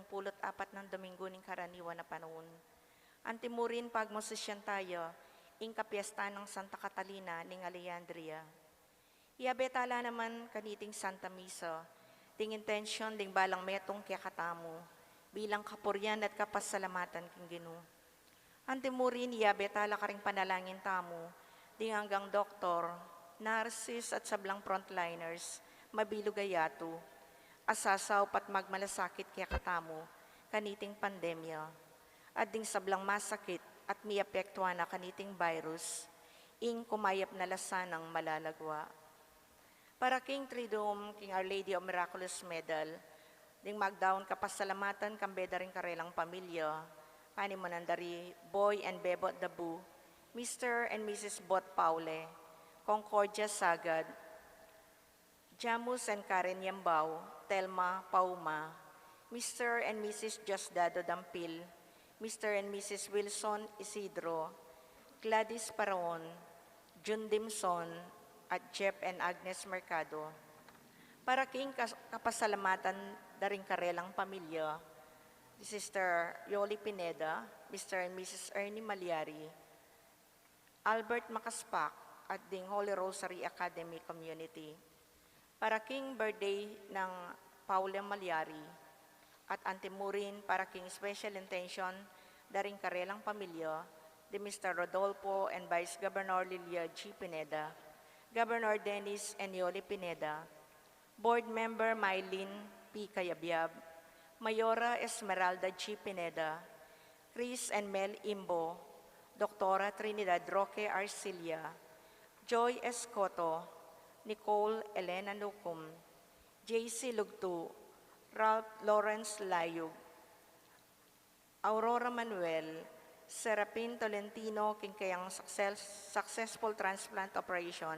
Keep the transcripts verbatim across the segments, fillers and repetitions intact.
pulu't apat nang Domingo ning karaniwan a panaun. Antimurin pagmusisyan taya ing kapiestan nang Santa Catalina ning Alejandria. Iyabe tala naman kaniting Santa Misa ding intensyon ding balang metung kekatamu bilang kapurian at kapasalamatan king Ginu. Antimurin iyabe tala karing panalangin tamu ding anggang doktor, nurses at sablang frontliners, mabilug a yatu, a sasaup at magmalasakit kekatamu kaniting pandemya, at ding sablang masakit at miapektuan na kaniting virus, ing kumayap na la sanang malagwa. Para king Triduum king Our Lady of Miraculous Medal, ding magdaun kapasalamatan kambe da ring karelang pamilya, panimunan da ri Boy and Bebot Dabu, Mister and Missus Bot Paule, Concordia Sagad, Jamus and Karen Yambao, Telma Pauma, Mister and Missus Diosdado Dampil, Mister and Missus Wilson Isidro, Gladys Paraon, Jun Dimson, at Jeff and Agnes Mercado. Para king kas-, kapasalamatan da ring karelang pamilya, Sister Yoli Pineda, Mister and Missus Ernie Malyari, Albert Makaspak, at ding Holy Rosary Academy community. Para king birthday nang Paula Malyari, at antimurin para king special intention da ring karelang pamilya, di Mister Rodolfo and Vice Governor Lilia G Pineda, Governor Dennis and Yoli Pineda, Board Member Mylene P Cayabyab, Mayora Esmeralda G Pineda, Chris and Mel Imbo, Doctora Trinidad Roque Arcilla, Joy Escoto, Nicole Elena Nucum, J C Lugtu, Ralph Lawrence Layug, Aurora Manuel, Serapin Tolentino king kayang success-, successful transplant operation,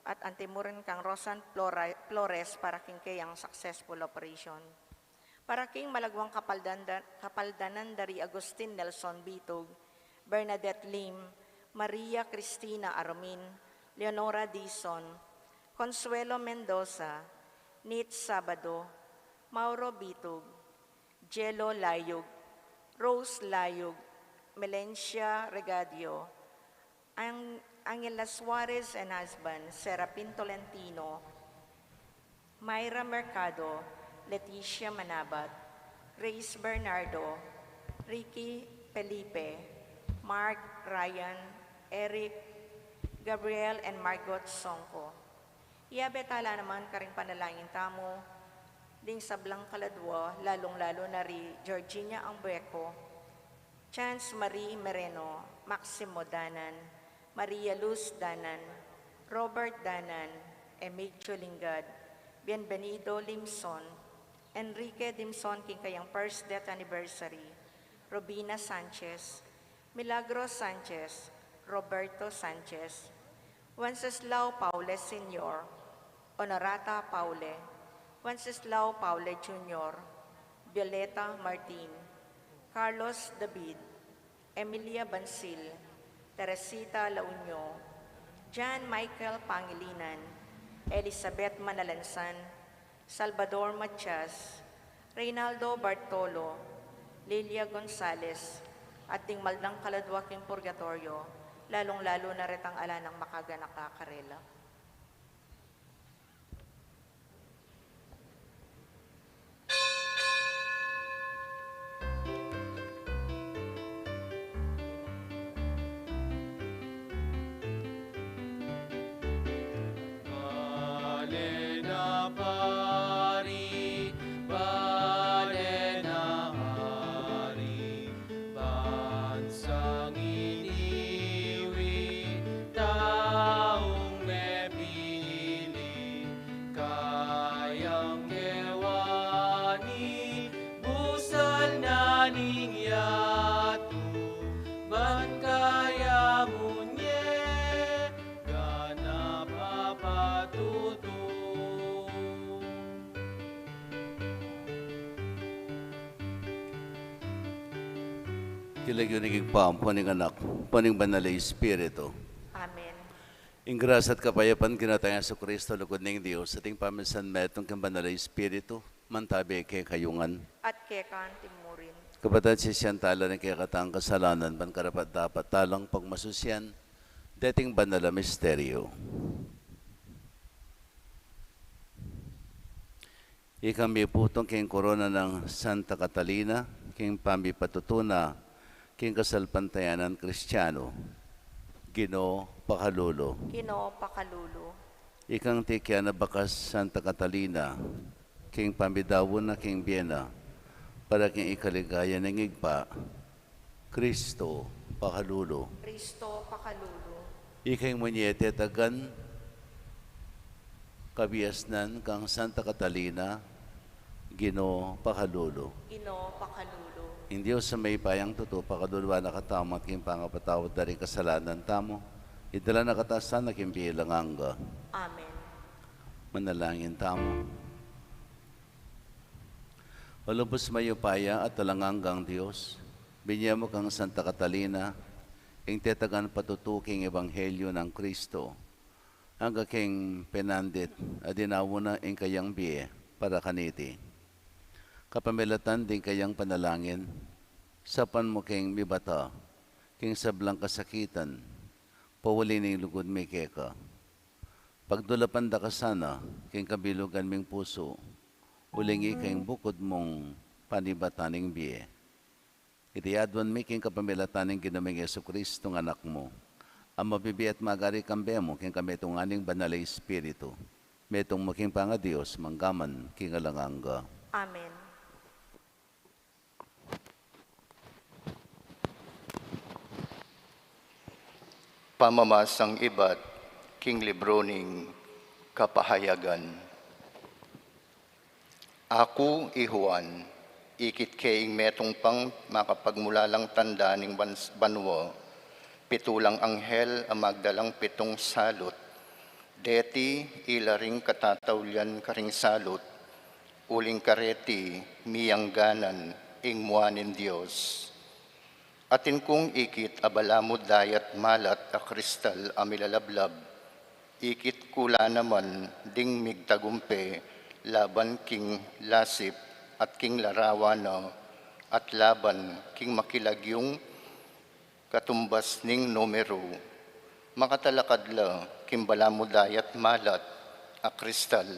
at antimurin kang Rosan Flora-, Flores para king kayang successful operation. Para king malagwang kapaldan-, kapaldanan da ri Agustin Nelson Bitug, Bernadette Lim, Maria Cristina Aromin, Leonora Dizon, Consuelo Mendoza, Nit Sabado, Mauro Bitug, Jello Layug, Rose Layug, Melencia Regadio, Ang-, Angela Suarez and husband, Serapin Tolentino, Myra Mercado, Leticia Manabat, Grace Bernardo, Ricky Felipe, Mark, Ryan, Eric, Gabriel, and Margot Songco. Iyabe tala naman karing panalangin tamu ding sablang kaladwa, lalung-lalu na ri Georgina Angbueco, Chance Marie Mereno, Maximo Danan, Maria Luz Danan, Robert Danan, Emigdio Lingad, Bienvenido Limson, Enrique Dimson king kayang first death anniversary, Robina Sanchez, Milagro Sanchez, Roberto Sanchez, Wenceslao Paule Senior, Honorata Paule, Wenceslao Paule Junior, Violeta Martin, Carlos David, Emilia Bansil, Teresita La Union, John Michael Pangilinan, Elizabeth Manalansan, Salvador Matias, Reynaldo Bartolo, Lilia Gonzalez, at ding maldang kaladwa king purgatoryo, lalung-lalu na retang ala nang makaganaka karela. Bale na pari, bale na ari, bansang iniwi, taung mepili, kayang kewani, busal na ning yatu, ban kaya mu nye, ganap a patutu. King lagyu ning Ibpa, ampo ning Anak, ampo ning Banal a Espiritu. Amen. Ing grasya at kapayapan king Ginung Jesucristo, lugud ning Dios, at ing pamisan metung king Banal a Espiritu, Mantabi kekayu ngan. At keka antimurin. Kapatad, sisian tala ring kekatang kasalanan, ban karapat-dapat talang pagmasusian deting banal a misteryo. Ikang miputung king korona nang Santa Catalina, king pamipatutu na king kasalpantayanan Kristiano, Ginu, pakalulu. Ginu, pakalulu. Ikang tikian a bakas Santa Catalina, king pamidaun na king bie na, para king ikaligaya ning Ibpa, Kristo, pakalulu. Kristo, pakalulu. Ikang munye tetagan, kabiasnan kang Santa Catalina, Ginu, pakalulu. Ginu, pakalulu. Ing Dios a mayupayang tutu, pakalulu na katamu at king pangapatawad da ring kasalanan tamu, idala na katamu sana king bie alang angga. Amen. Manalangin tamu. O lubus mayupaya at alang anggang Dios, binie mu kang Santa Catalina ing tetagan patutu king ebanghelyo nang Kristo, angga king penandit a dinaun na ing kayang bie para kaniti. Kapamilatan ding kayang panalangin, saupan mu keng mibata king sablang kasakitan, pauli ning lugud mi keka. Pagdulapan da ka sana king kabilugan ming pusu, uling ika ing bukud mung panibatan ning bie. Iti aduan mi king kapamilatan ning Ginu ming Jesucristo, ing Anak mu, a mabibie at magari kambe mu king kamitungan ning Banal a Espiritu, metung mu king pangaDios, mangga man king alang angga. Amen. Pamamasang ibat king libru ning Kapahayagan. Aku, i Juan, ikit ke ing metung pang makapagmulalang tanda ning bans-, banua, pitu lang anghel a magdalang pitung salut. Deti ila ring katataulian karing salut, uling kareti miyangganan ing mua ning Dios. Atin kung ikit a balamud dayat malat a kristal a milalablab, ikit ku la naman ding migtagumpe laban king lasip at king larawan na, at laban king makilagyung katumbas ning numeru. Makatalakad la king balamud dayat malat a kristal.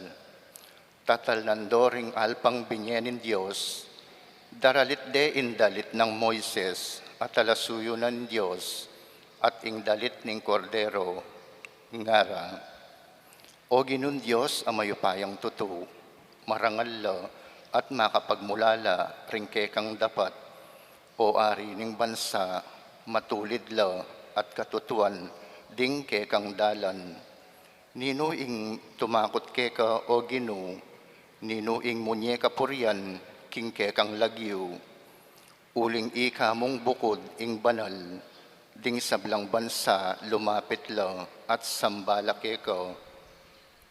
Tatalnan do ring alpang binie ning Dios, daralit de ing dalit nang Moises a talasuyu na ning Dios, at ing dalit ning Kordero, ngara. O Ginung Dios a mayupayang tutu, marangal la at makapagmulala ring kekang dapat, O Ari ning bansa, matulid la at katutuan ding kekang dalan. Ninu ing tumakut keka, O Ginu? Ninu ing munye kapurian king kekang lagyu? Uling ika mung bukud ing banal, ding sablang bansa lumapit la at samba la keka.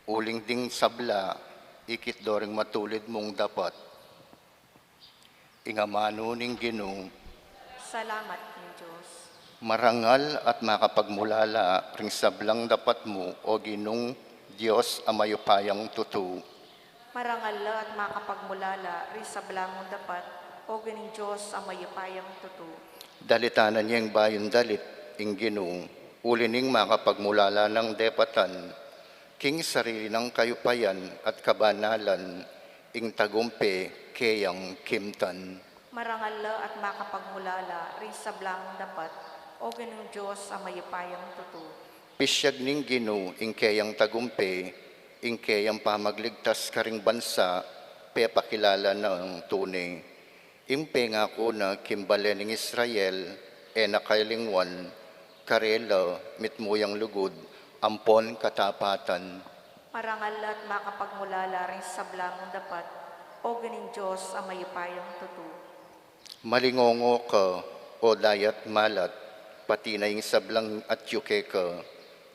Uling ding sabla, ikit do ring matulid mung dapat. Ing amanu ning Ginu. Salamat king Dios. Marangal at makapagmulala ring sablang dapat mu, O Ginung Dios a mayupayang tutu. Marangal la at makapagmulala ring sabla mung dapat, O Ginung Dios a mayupayang tutu. Dalitanan ya ing bayung dalit ing Ginu, uli ning makapagmulala nang depatan, king sarili nang kayupayan at kabanalan, ing tagumpe keyang kimtan. Marangal la at makapagmulala ring sabla mung dapat, O Ginung Dios a mayupayang tutu. Pisiag ning Ginu ing keyang tagumpe, ing keyang pamagligtas karing bansa, pepakilala nang tune. Ing pengaku na king bale ning Israel, e na kailingwan, karela mitmu yang lugud ampon katapatan. Marangal la at makapagmulala ring sabla mung dapat, O Ginung Dios a mayupayang tutu. Malingongo ka, O dayat malat, pati na ing sablang atyu keka.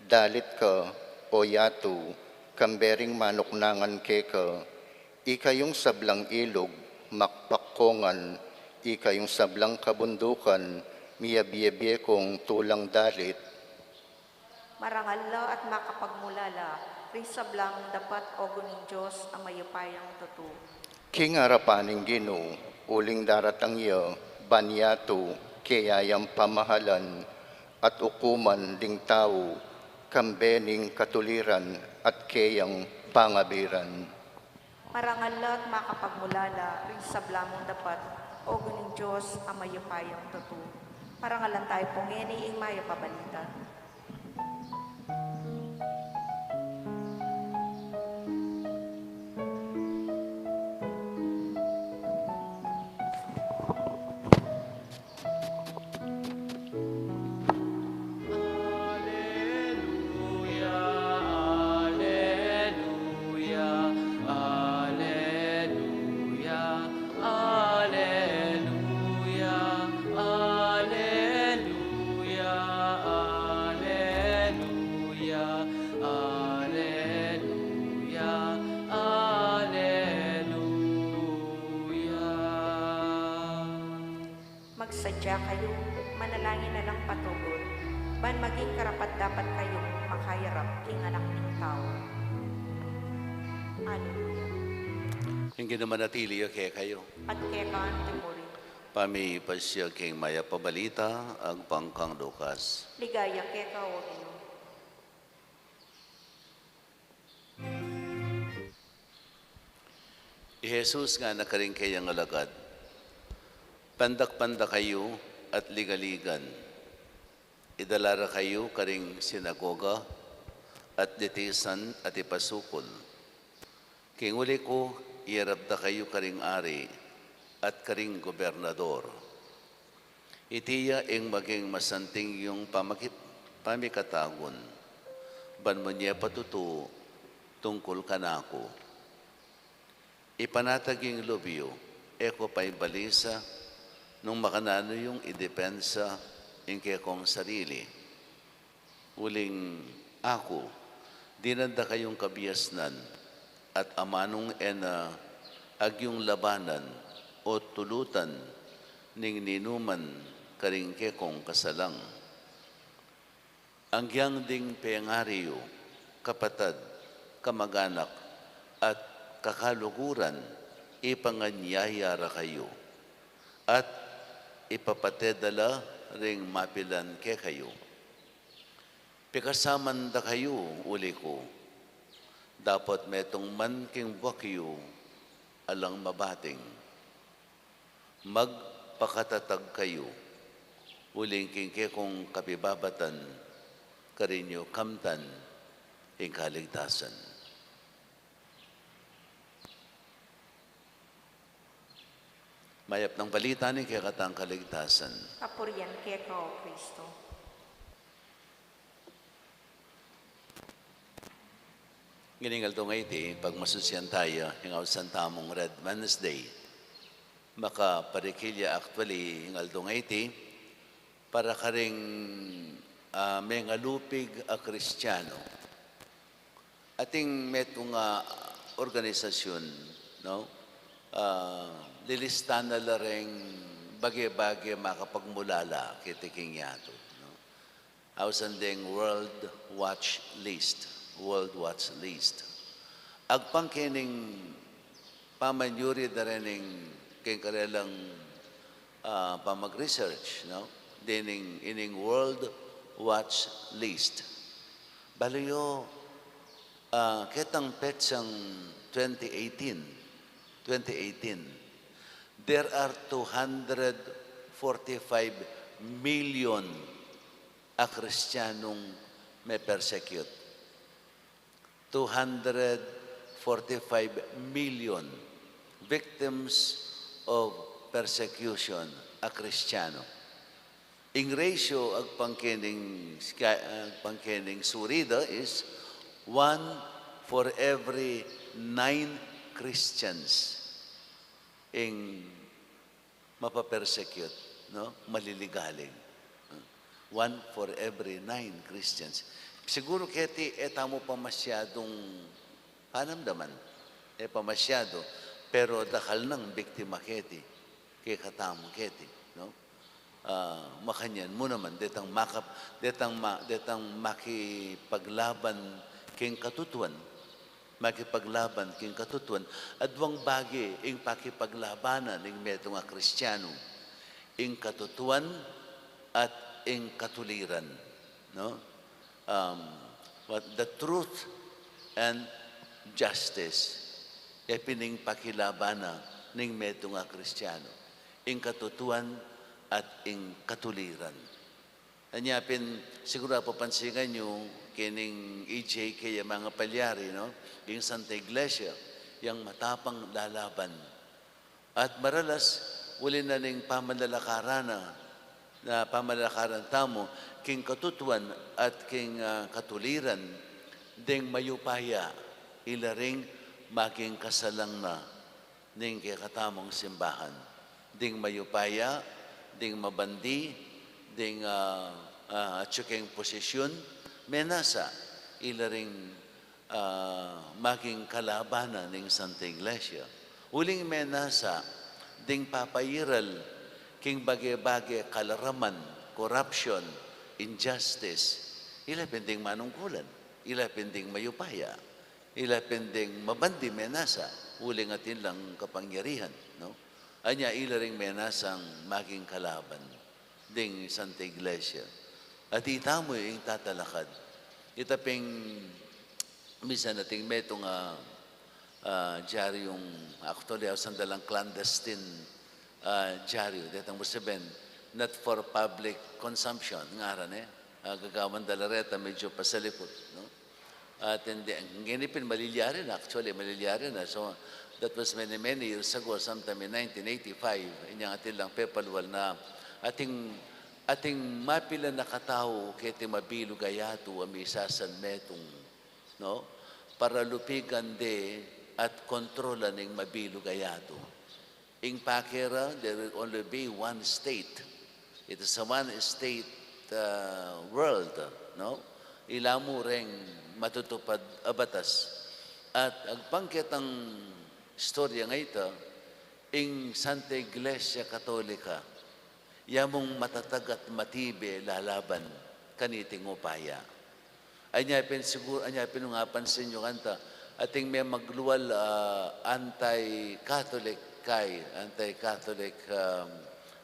Dalit ka, O yatu, kambe ring manuknangan keka. Ika yung sablang ilug, makpakkongan, ika yung sablang kabundukan, miyabie-bie kong tulang dalit. Marangal la at makapagmulala ring sabla mung dapat, O Ginung Dios a mayupayang tutu. King arapan ning Ginu, uling daratang ya, ban yatu, keya yang pamahalan, at ukuman ding tau, kambe ning katuliran, at keyang pangabiran. Marangal at makapagmulala, ring sabla mung dapat, o Ginung Dios, a mayupayang tutu. Parangalan tayu pu ngeni ing mayap a balita. Aleluya, aleluya, aleluya, aleluya, aleluya, aleluya, aleluya. Magsadya kayu, manalangin na lang patugud, ban maging karapat-dapat kayung makayarap king Anak ning Tau. Aleluya. Ing Ginu manatili ya kekayu. At keka mu rin. Pamipasyag king mayap a balita agpang kang Lucas. Ligaya keka, o Ginu. I Jesus ngana karing keyang alagad, pandak-pandak kayu at ligaligan. Idala ra kayu karing sinagoga at litisan at ipasukul. King uli ku, iyarap da kayu karing ari at karing gobernador. Iti ya ing maging masanting yung pamaki-, pamikatagun, ban munye patutu tungkul kanaku. Ipanatag ing lub yu, e ku pa ibalisa nung makananu yung idepensa ing kekong sarili. Uling aku, dinan da kayung kabiasnan, at amanung e na agyung labanan o tulutan ning ninuman karing kekong kasalang. Agyang ding pengari yu, kapatad, kamaganak, at kakaluguran, ipanganyaya ra kayu, at ipapate da la ring mapilan kekayu. Pikasaman da kayu, uli ku, dapot metung man king buak yu alang mabating. Magpakatatag kayu, uling king kekong kapibabatan, karin yu kamtan ing kaligtasan. Mayap nang balita ning kekatang kaligtasan. Kapurian keka, o Kristo. Ngening aldo ngeni, pagmasusian taya, ing ausan tamung Red Wednesday. Makaparikil ya actually ing aldo ngeni, para karing, ah, mengalupig a Kristiano. Atin metung a organisasyun, no? Ah, lilistan na la ring bage-bage makapagmulala keti king yatu, no? Ausan deng World Watch List, World Watch List. Agpang kening pamanyuri da rening keng karelang, ah, pamag-research, no? Dening ining World Watch List. Balu yu, ah, ketang petsang twenty eighteen, twenty eighteen, there are two hundred forty-five million a Kristianung me-persecute. Two hundred forty-five million victims of persecution a Kristiano. Ing ratio agpang kening, agpang kening suri da is one for every nine Christians ing mapapersecute, no? Maliligalig. One for every nine Christians. Siguru keti e tamu pa masyadung panamdaman. E pa masyadu. Pero dakal nang biktima keti. Kekatamu keti, no? Ah, makanyan mu naman, detang makap-, detang ma-, detang makipaglaban keng katutuan. makipaglaban king katutuan. Aduang bage ing pakipaglabanan ning metung a Kristiano, ing katutuan at ing katuliran, no? Um, what, the truth and justice. E pin ing pakilabanan ning metung a Kristiano, ing katutuan at ing katuliran. Anya pin, siguru apapansinan yu, kening E J K a mangapalyari, no? Ing Santa Iglesia, yang matapang lalaban. At maralas, uli na ning pamanalakaran na, na pamanalakaran tamu, king katutuan at king, ah, katuliran, deng mayupaya, ila ring maging kasalang na ning kekatamung simbahan. Ding mayupaya, ding mabandi, ding, ah, ah, atyu king posisyun, menasa, ila ring, ah, maging kalabanan ning Santa Iglesia. Uling menasa, ding papairal, king bage-bage kalaraman, corruption, injustice, ila pin ding manungkulan, ila pin ding mayupaya. Ila pin ding mabandi menasa, uling atin lang kapangyarihan, no? Anya ila ring menasang maging kalaban ding Santa Iglesia. At itamu ing tatalakad. Ita ping misan ating metung a, ah, dyaryung, actually, ausan da lang clandestine, ah, dyaryu. Detang musaben, not for public consumption, ngaran e. Ah, gagawan da la reta medyu pasalikut, no? At hindi, ngeni pin malilyari na, actually, malilyari na. So, that was many, many years ago, sometime in nineteen eighty-five, inyang atin lang pepalual na ating, ating mapilan a katau keti mabilug a yatu a misasanmetung, no? Para lupigan de at kontrolan ing mabilug a yatu. Ing pake ra, there will only be one state. It is a one state, uh, world, no? Ila mu reng matutupad a batas. At agpang ketang istorya a ita, ing Santa Iglesia Katolika, ya mung matatag at matibe lalaban kaniting upaya. Anya pin siguru, anya pin nung apansin yu kanta, ating memaglual, ah, anti-Catholic kai, anti-Catholic, um,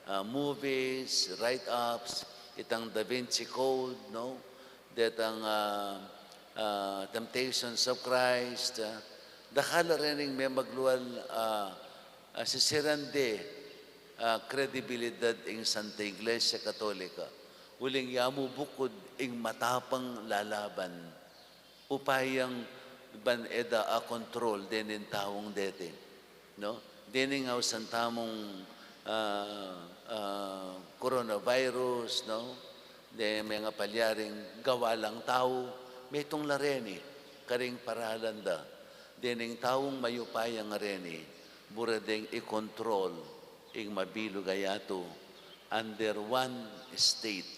ah, movies, write-ups, itang Da Vinci Code, no? Detang, ah, ah, Temptations of Christ, ah, dakal a rening memaglual, ah, ah, sisiran de, ah, kredibilidad ing Santa Iglesia Katolika. Uling ya mu bukud ing matapang lalaban. Upayang ban e da akontrol dening taung deti, no? Dening ausan tamung, ah, ah, coronavirus, no? De mengapalyaring gawa lang tau, metung la reni, karing paralan da. Dening taung mayupaya ngareni, buri deng ikontrol ing mabilug a yatu under one state.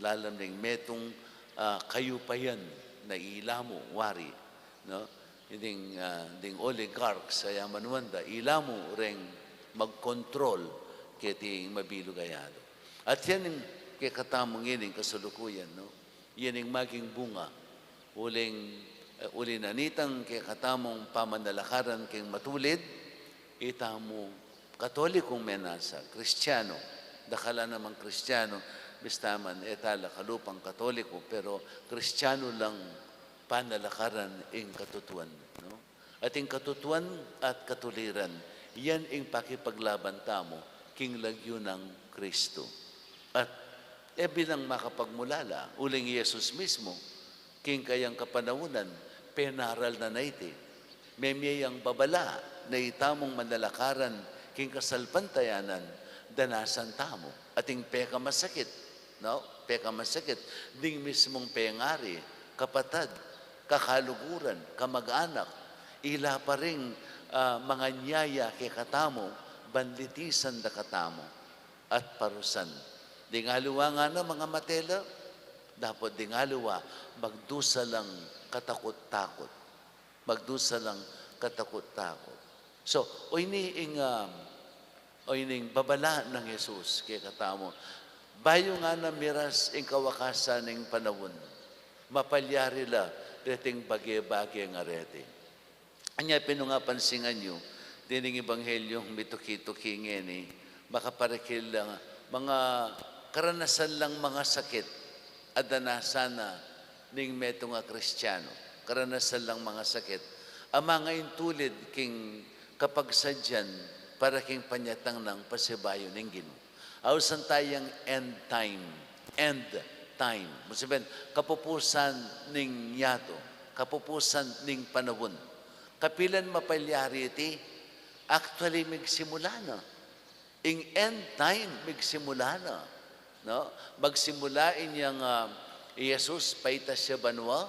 Lalam ning metung, ah, kayupayan na ila mu wari, no? Ding, ah, ding oligarchs a yamanuan da, ila mu reng magkontrol keti mabilug a yatu. At yan ing kekatamu ngening kasalukuyan, no? Yan ing maging bunga. Uling, eh, uli na nitang kekatamung pamanalakaran king matulid, itamu Katolikung menasa, Kristiano, dakal a namang Kristiano, bista man e tala kalupang Katoliku, pero Kristiano lang panalakaran ing katutuan, no? At ing katutuan at katuliran, yan ing pakipaglaban tamu king lagyu nang Kristu. At e bilang makapagmulala, uling Jesus mismu, king kayang kapanaunan, penaral na na iti. Memie yang babala na itamung manalakaran king kasalpantayanan, danasan tamu. Ating pekamasakit, no? Pekamasakit, ding mismung pengari, kapatad, kakaluguran, kamag-anak, ila pa ring, ah, manganyaya kekatamu, ban litisan da katamu at parusan. Ding aliwa ngana mangamate la, dapot ding aliwa magdusa lang katakut-takut. Magdusa lang katakut-takut. So, o ini ing, um, o ining babala nang Jesus kekatamu. Bayu ngana miras ing kawakasan ning panaun, mapalyari la reting bage-bage ngareti. Anya pin nung apansinan yu, dening Ebanghelyung mituki-tuki ngeni, makaparakil lang, mga karanasan lang mga sakit, a danasan na ning metung a Kristiano, karanasan lang mga sakit, a mangaintulid king kapagsadyan para king panyatang nang pasibayu ning Ginu. Ausan taya yang end time, end time. Ibig sabihin, kapupusan ning yatu, kapupusan ning panaun. Kapilan mapalyari iti? Actually, migsimula na. Ing end time, migsimula na. No? Magsimula inyang, ah, i Jesus paitas ya banua,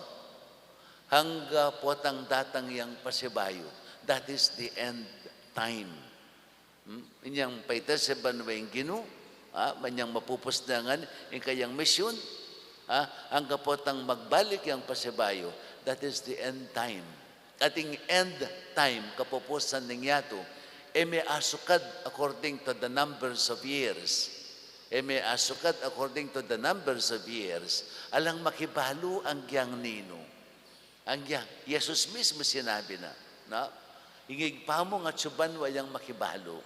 angga potang datang yang pasibayu. That is the end time. Hmm? Inyang paitas ya banua ing Ginu, ah, manyang mapupus na ngan ing kayang misyun, ah, angga potang magbalik yang pasibayu, that is the end time. At ing end time, kapupusan ning yatu, e me asukad according to the numbers of years. E me asukad according to the numbers of years. Alang makibalu ang gyang ninu. Ang ya, Jesus mismo sinabi na, no? Ing Ibpa mung atsu banua yang makibalu.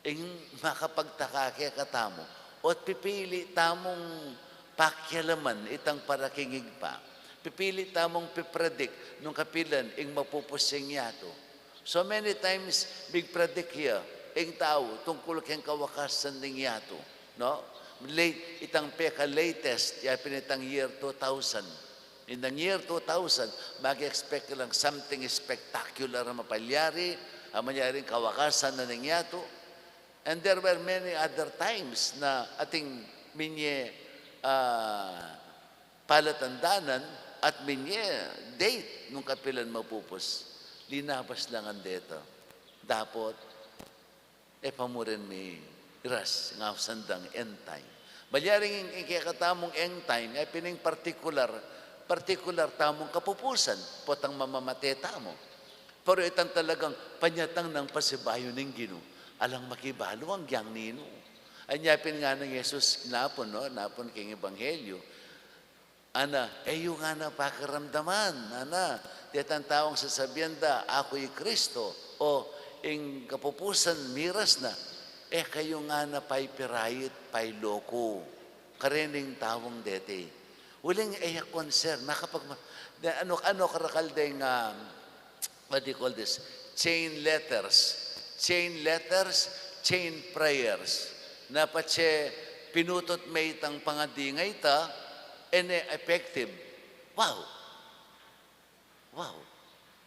Ing makapagtaka kekatamu, o't pipili tamung pakialaman itang para king Ibpa. Pipili tamung pipredict nung kapilan ing mapupus yang yatu. So many times, migpredict ya ing tau tungkul keng kawakasan ning yatu, no? Late, itang peka-latest, ya pin itang year two thousand. In the year two thousand, mag-expect lang something spectacular a mapalyari, a manyaring kawakasan na ning yatu. And there were many other times na ating minye, ah, palatandanan at minye date nung kapilan mapupus. Linabas lang ang deta. Dapot, e pa mu rin miras ing ausan dang end time. Malyaring ing, ing kekatamung end time, e pin ing partikular, partikular tamung kapupusan, potang mamamate tamu. Pero itang talagang panyatang nang pasibayu ning Ginu, alang makibalu ang gyang ninu. Anya pin ngana nang Jesus napun, no? Napun king Ebanghelyo, ana, e yu ngana pakiramdaman, ana, detang taung sasabian da, "Aku i Kristo," o ing kapupusan miras na, e kayu ngana paipirait, pailoku karening taung deti. Uling e ya concern, makapag-, de, ano, ano karakal deng, ah, what do you call this? Chain letters. Chain letters, chain prayers. Na patse pinutut me itang pangading a ita, e ne effective. Wow! Wow!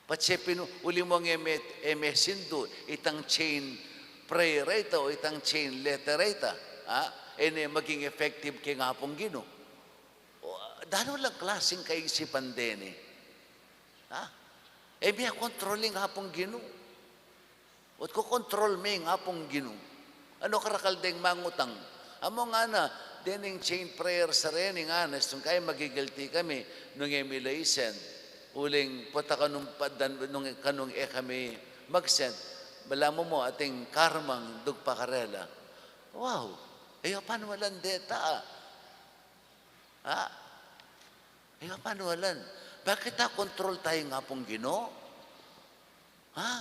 Patse pinu-, uli mung e me, e me sindu itang chain prayer a ita o itang chain letter a ita, ha? E ne maging effective king Apung Ginu. O, danu lang klasing kaisipan deni. Ha? E me akontrol ing Apung Ginu. O't kokontrol me ing Apung Ginu. Ano karakal deng mangutang? Amu ngana, dening chain prayer sa reni ngana, istung kaya magigilti kami, nung e mi laisen. Uling pota kanung padan, nung kanung e kami mag-send. Balamu mu ating karmang dugpa karela. Wow! E ya panualan deta. Ha? E ya panualan. Bakit akontrol taya ing Apung Ginu? Ha?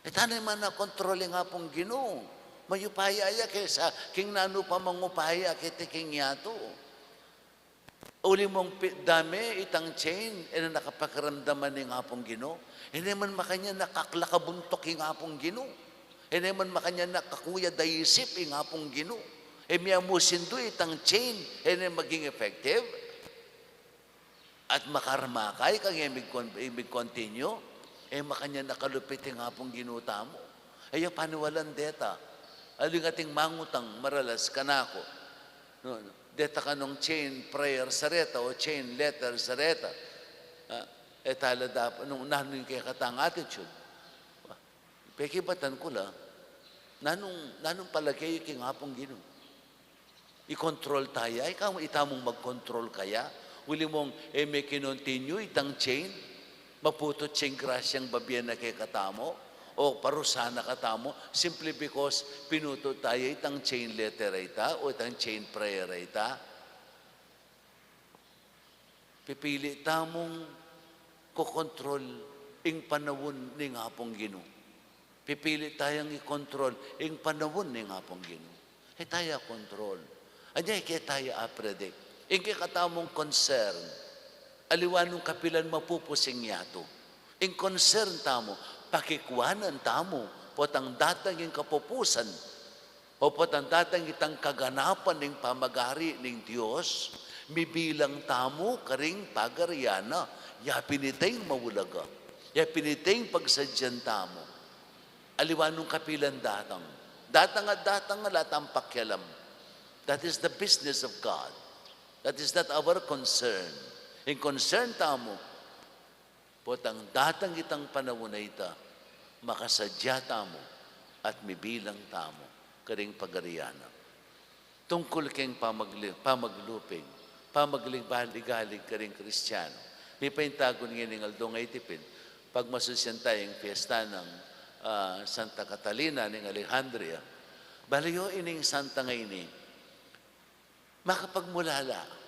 E tana man akontrol ing Apung Ginu. Mayupaya ya kesa king nanu pa mang upaya keti king yatu. Uli mung pi-, dame itang chain, e na kapakiramdaman ning Apung Ginu. E ne man makanyan a kaklakabuntuk ing Apung Ginu. E ne man makanyan a kakuyad a isip ing Apung Ginu. E miyamusindu itang chain, e ne maging effective. At makarmakay kang e mig-, mig-continue, e makanyan a kalupit ing Apung Ginu tamu. E ya paniwalan deta. Aling ating mangutang maralas kanaku, no, no. Deta kanung chain prayer sa reta o chain letter sa reta. Ah, e tala dap-, nung nanu ing kekatang attitude. Pekibatan ku la, nanung, nanung palage yu king Apung Ginu? Ikontrol taya, ika, ita mung magkontrol kaya? Uli mung e me kinontinyu itang chain, maputut ya ing grasyang babie na kekatamu, o parusa na katamu, simply because pinutut taya itang chain letter a ita, o itang chain prayer a ita. Pipili tamung kokontrol ing panaun ning Apung Ginu. Pipili tayang ikontrol ing panaun ning Apung Ginu. E taya kontrol. Anya, e ke taya apredict. Ing kekatamung concern, aliwa nung kapilan mapupus ing yatu. Ing concern tamu, pakikuanan tamu, potang datang ing kapupusan, o potang datang itang kaganapan ning pamagari ning Dios, mibilang tamu karing pagarian na. Ya pin ita ing maulaga. Ya pin ita ing pagsadyan tamu. Aliwa nung kapilan datang. Datang at datang, ala tang pakialam. That is the business of God. That is not our concern. Ing concern tamu, potang datang itang panaun a ita, makasadya tamu at mibilang tamu karing pagarian na. Tungkul keng pamagli-, pamaglupig, pamagligalig-alig karing Kristiano. Mipaintagun ngeni ning aldo ngeni pin, pagmasusyan taya ing fiesta nang, ah, Santa Catalina ning Alejandria. Bale, ining santa ngeni, makapagmulala.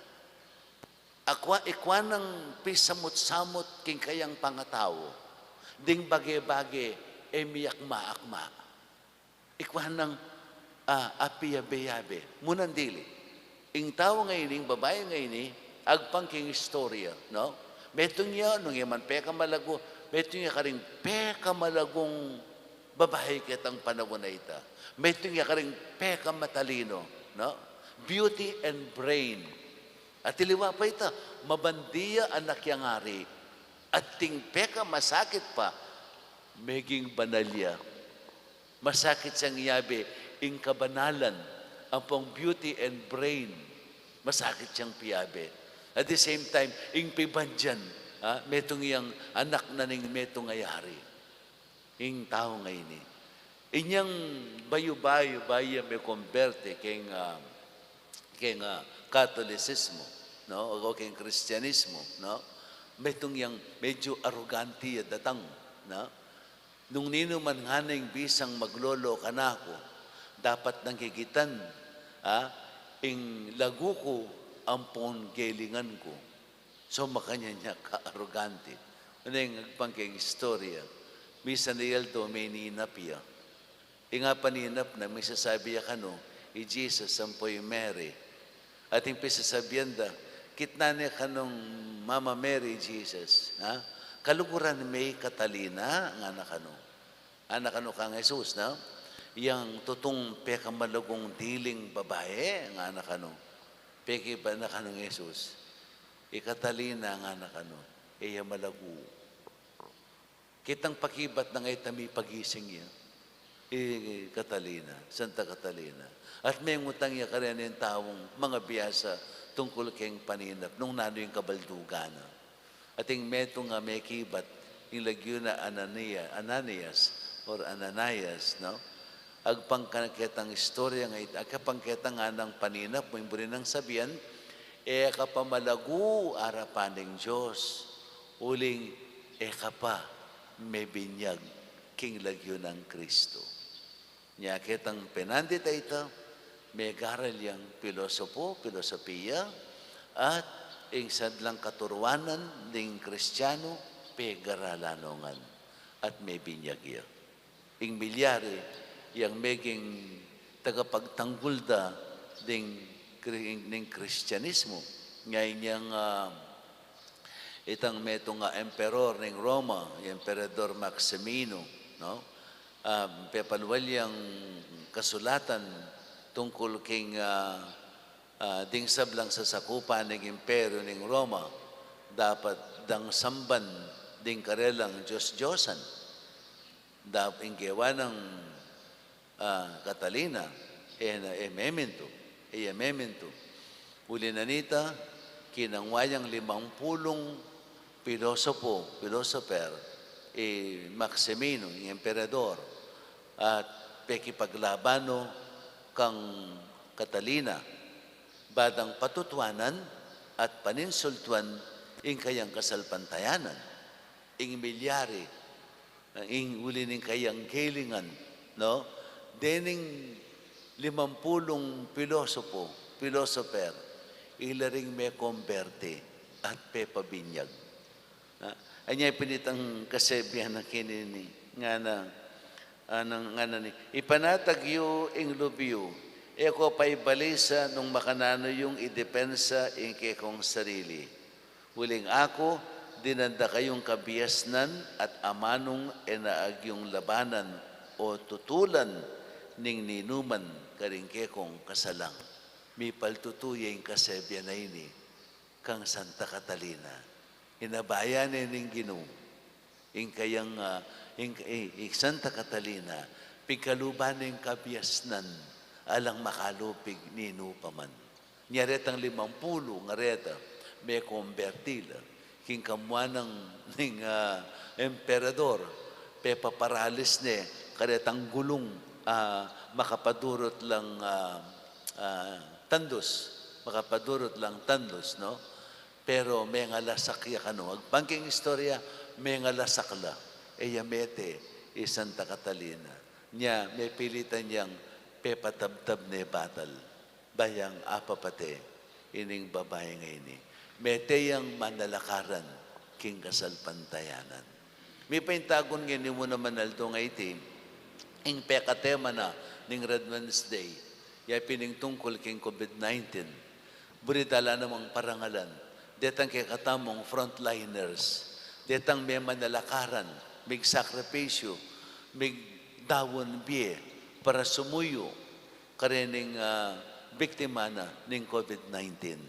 Akwa, ikwa nang pisamut-samut king kayang pangatau, ding bage-bage e miakma-akma. Ikwa nang, ah, apiyabe-yabe. Munan dili. Ing tau ngeni, ing babai ngeni, agpang king istorya, no? Metung ya, nung ya man pekamalagu, metung ya karing pekamalagung babai ketang panaun a ita. Metung ya karing pekamatalino, no? Beauty and brain. At aliwa pa ita, mabandi ya anak yang ari. At ing pekamasakit pa, meging banal ya. Masakit yang iyabe ing kabanalan, ampong beauty and brain. Masakit yang piyabe. At the same time, ing pibandian, ha, metung yang anak na ning metung a yari. Ing tau ngeni, inyang bayu-bayu, bayu ya mekomberte keng, ah, keng, ah, Katolisismu, no? O keng Kristianismu, no? Metung yang medyu arogante ya datang, no? Nung ninu man ngana ing bisang maglolo kanaku, dapat nang kikitan, ah, ing lagu ku ampon gelingan ku. So, makanyan ya ka-arogante. Uneng agpang keng istorya, misan a aldo, meninap ya. Ing paninap na, misasabi ya kanu, i Jesus ampo i Mary. At ing pisasabian da, kitnan ne kanung Mama Mary i Jesus, ha? Kaluguran me i Catalina, ngana kanu. Ngana kanu kang Jesus, no? Yang tutung pekamalagung diling babai, ngana kanu. Pekibat na kanung Jesus, i Catalina, ngana kanu, e ya malagu. Kitang pakibat na nga ita, mipagising ya i Catalina, Santa Catalina. At mengutang ya kareng taung mangabiasa tungkul keng paninap, nung nanu ing kabaldugan na. At ing metung a mekibat, ing lagyu na Anania-, Ananias or Ananias, no? Agpang ka-, ketang istorya nga ita, agpang keta nganang paninap mu, ing buri nang sabian, e ka pa malagu arapan ning Dios, uling e ka pa mebinyag king lagyu nang Kristo. Nya ketang penandit a ita, megaral yang pilosopo, pilosopiya, at ing sadlang katuruanan ning Kristiano, pegaralan no ngan, at mebinyag ya. Ing milyari, yang meging tagapagtanggul da ding Kri-, ning Kristianismu. Nya inyang, ah, itang metung a emperor ning Roma, i Emperador Maximino, no? Ah, pepalwal yang kasulatan tungkul king, ah, ah, ding sablang sasakupan ning imperyo ning Roma, dapat dang samban ding karelang dios-diosan. Dap-, ing gewa nang, ah, Catalina, e na, e memintu, e ya memintu. Uli na nita, kinangwa yang limang pulung pilosopo, philosopher, i Maximino, ing emperador, at pekipaglaban no kang Catalina, ba dang patutuanan at paninsultuan ing kayang kasalpantayanan. Ing milyari, ing uli ning kayang gelingan, no? Dening limampulung pilosopo, philosopher, ila ring mekomberte at pepabinyag. Na, Anya pin itang kasebian na kanini, ngana, anang, ngana ni, ipanatag yu ing lub yu, e ko paibalisa nung makananu yung idepensa ing kekong sarili. Uling aku, dinan da kayung kabiasnan at amanung e na agyung labanan o tutulan ning ninuman karing kekong kasalang. Mipaltutu ya ing kasebian a ini kang Santa Catalina. Inabayan ne ning Ginu ing kayang, ah, ing, ing, ing Santa Catalina, pigkaluban ne ing kabiasnan, alang makalupig ninu pa man. Nya retang limampulu nga reta, mekomberti la king kamuanan ning, ah, emperador, pepaparalis ne karetang gulung, ah, makapadurut lang, ah, ah, tandus, makapadurut lang tandus, no? Pero mengalasak ya kanu. Agpang king istorya, mengalasak la. E ya mete i Santa Catalina. Nya, mepilitan yang pepatabtab ne batal. Ba yang apapate ining babai a ini. Mete yang manalakaran king kasalpantayanan. Mipaintagun ngeni mu naman aldo a iti, ing pekatema na ning Red Wednesday, ya pin ing tungkul king COVID nineteen. Buri da la namang parangalan detang kekatamung frontliners, detang memanalakaran, migsakripisyu, migdaun bie para sumuyu karening, ah, biktima na ning COVID nineteen.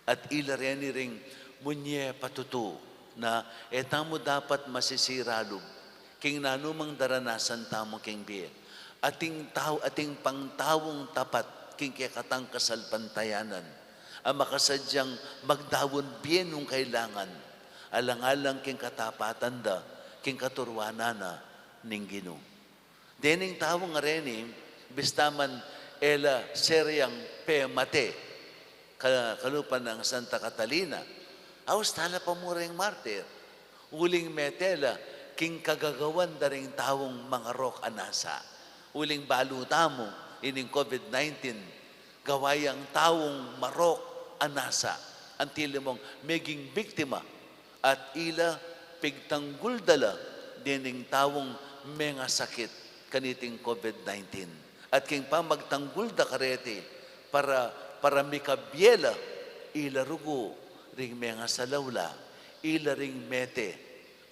At ila reni ring munye patutu na e tamu dapat masisira lub king nanumang daranasan tamu king bie. Ating tau, ating pangtaung tapat king kekatang kasalpantayanan a makasadyang magdaun bie nung kailangan, alang-alang king katapatan da king katuruanan na ning Ginu. Dening tau a reni, bista man e la seryang pemate ka-, kalupa nang Santa Catalina, aus tala pa mu ring martir. Uling mete la king kagagawan da ring taung mangarok a nasa. Uling balu tamu ining COVID nineteen, gawa yang taung marok a nasa, anti la mung meging biktima, at ila pigtanggul da la dening taung mengasakit kaniting COVID nineteen. At king pamagtanggul da kareti para, para mikabie la, ila rugu ring mengasalaula, ila ring mete,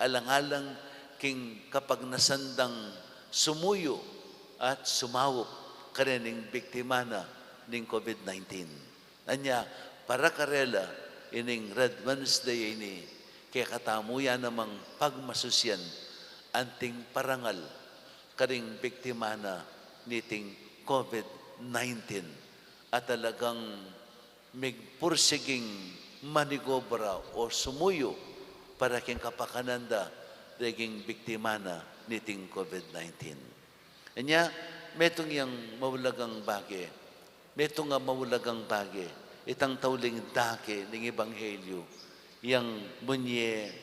alang-alang king kapagnasan dang sumuyu at sumaup karening biktima na ning COVID nineteen. Anya, para karela ining Red Wednesday ini, kekatamu ya namang pagmasusian anting parangal karing biktima na niting COVID nineteen a talagang migpursiging manigobra o sumuyu para king kapakanan da reging biktima na niting COVID nineteen. Anya, metung yang maulagang bage, metung a maulagang bage, itang tauling dake ning ebanghelyu, yang munye,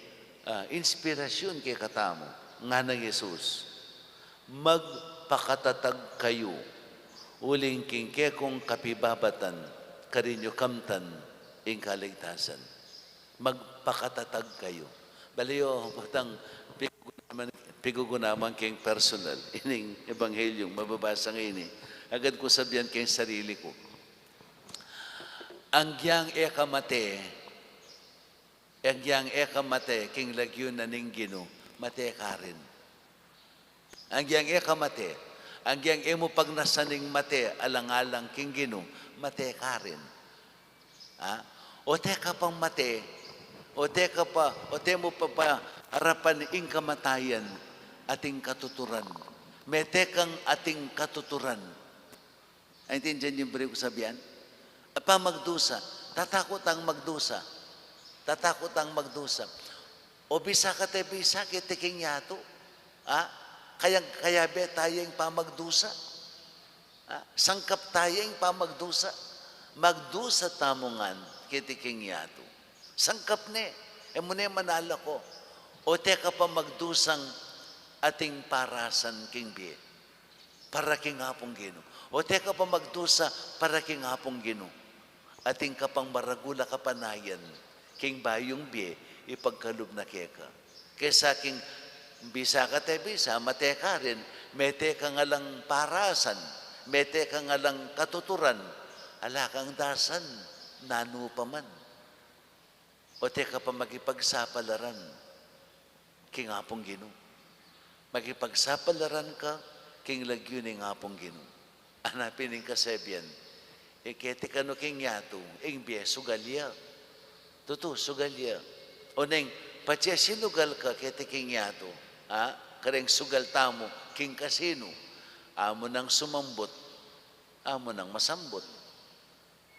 ah, inspirasyun kekatamu, ngana nang Jesus, "Magpakatatag kayu, uling king kekong kapibabatan, karin yu kamtan ing kaligtasan." Magpakatatag kayu. Bale yu, patang pigugunaman, pigugunaman king personal ining ebanghelyung mababasa ngeni, agad ku sabian king sarili ku, agyang e ka mate, agyang e ka mate king lagyu na ning Ginu, mate ka rin. Agyang e ka mate, agyang e mu pagnasan ing mate alang-alang king Ginu, mate ka rin. Ha? Ote ka pang mate, ote ka pa, ote mu pa paarapan ing kamatayan, ating katuturan. Mete kang ating katuturan. Aintindian yu ing buri kung sabian? Apa magdusa, tatakut tang magdusa. Tatakut tang magdusa. O bisa kate bisa keti king yatu. Ha? Kaya, kayabe taya ing pamagdusa. Ha? Sangkap taya ing pamagdusa. Magdusa tamu ngan keti king yatu. Sangkap ne, e mu ne manalako. Ote ka pa magdusang ating parasan king bie para king Apung Ginu. Ote ka pa magdusa para king Apung Ginu. Atin ka pang maragul a kapanayan king bayung bie ipagkalub na keka. Kesa king bisa ka te bisa, mate ka rin, mete ka ngalang parasan, mete ka ngalang katuturan, ala kang dasan, nanu pa man. O te ka pa makipagsapalaran king Apung Ginu. Makipagsapalaran ka king lagyu ning Apung Ginu. Ana pin ing kasebian, e keti kanu king yatu, ing bie sugal ya. Tutu, sugal ya. O neng, patse sinugal ka keti king yatu, ha? Kareng sugal tamu king kasinu, amu nang sumambut, amu nang masambut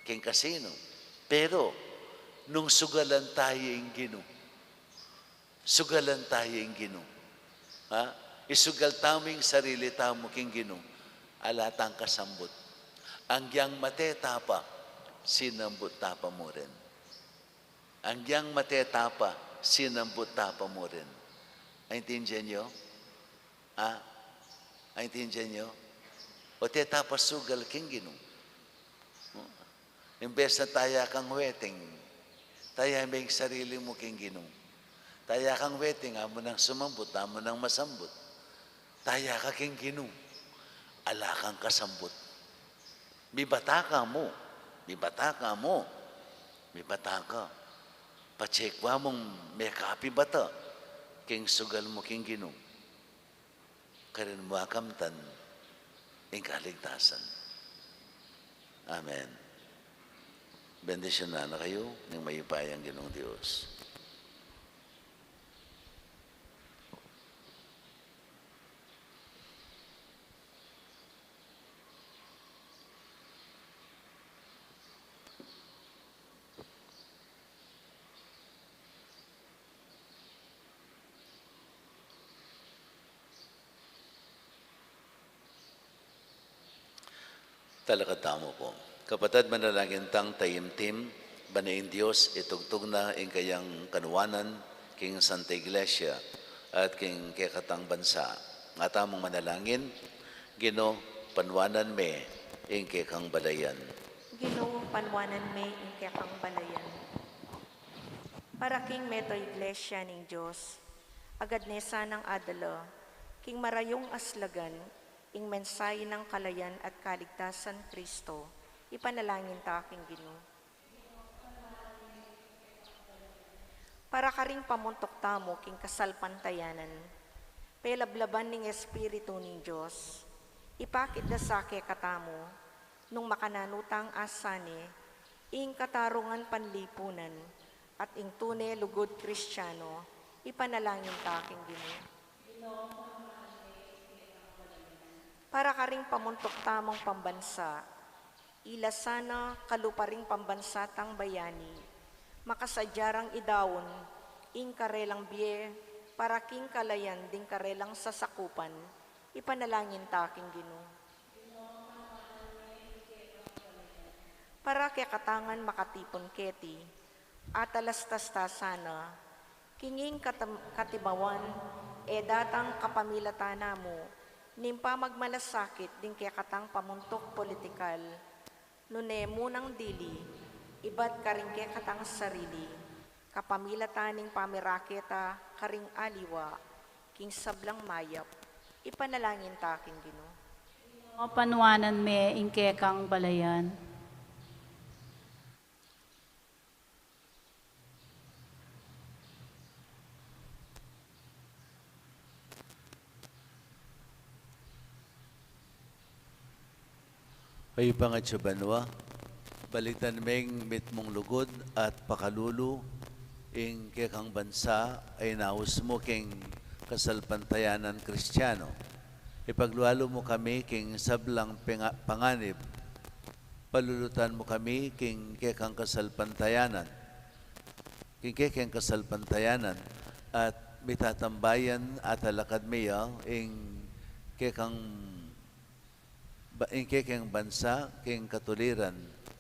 king kasinu. Pero nung sugalan tayu ing Ginu, sugalan tayu ing Ginu, ha? Isugal tamu ing sarili tamu king Ginu, ala tang kasambut. Agyang mate ta pa, sinambut ta pa mu rin. Agyang mate ta pa, sinambut ta pa mu rin. Aintindian yu? Ha? Aintindian yu? O te ta pa sugal king Ginu. Imbes na taya kang weting, taya me ing sarili mu king Ginu. Taya kang weting, amu nang sumambut, amu nang masambut. Taya ka king Ginu, ala kang kasambut. Mibata ka mu, mibata ka mu, mibata ka. Patse kwa mung mekapibata king sugal mu king Ginu, karin mu akamtan ing kaligtasan. Amen. Bendisyunan na kayu ning mayupayang Ginung Dios. Talakad tamu pu. Kapatad, manalangin tang taimtim, ban ing Dios itugtug na ing kayang kanuanan king Santa Iglesia at king kekatang bansa. Nga tamung manalangin, Ginu, panuanan me ing kekang balayan. Ginu, panuanan me ing kekang balayan. Para king meto Iglesia ning Dios, agad ne sanang adala king marayung aslagan ing mensahe nang kalayan at kaligtasan Kristo, ipanalangin ta king Ginu. Para karing pamuntuk tamu king kasalpantayanan, pelablaban ning Espiritu ning Dios, ipakit da sa kekatamu, nung makananu tang asane, ing katarungan panlipunan, at ing tune lugud Kristiano, ipanalangin ta king Ginu. Para karing pamuntuk tamung pambansa, ila sana kalupa ring pambansa tang bayani, makasadya rang idaun ing karelang bie para king kalayan ding karelang sasakupan, ipanalangin ta king Ginu. Para kekatangan makatipun keti, atalastas ta sana, king ing katam-, katimawan, e datang kapamilatan mu, ning pamagmalasakit ding kekatang pamuntuk politikal, nune mu nang dili, ibat karing kekatang sarili, kapamilatan ning pamirakit ta karing aliwa, king sablang mayap, ipanalangin ta king Ginu. O panuanan me ing kekang balayan. Ay pangatsu banua, balikdan meng mitmung lugud at pakalulu ing kekang bansa a inaus mu king kasalpantayanan Kristiano. Ipaglualu mu kami king sablang pinga-, panganib. Palulutan mu kami king kekang kasalpantayanan. King kekeng kasalpantayanan at mitatambayan a talakad mi ya ing kekang ba-, ing kekeng bansa, king katuliran,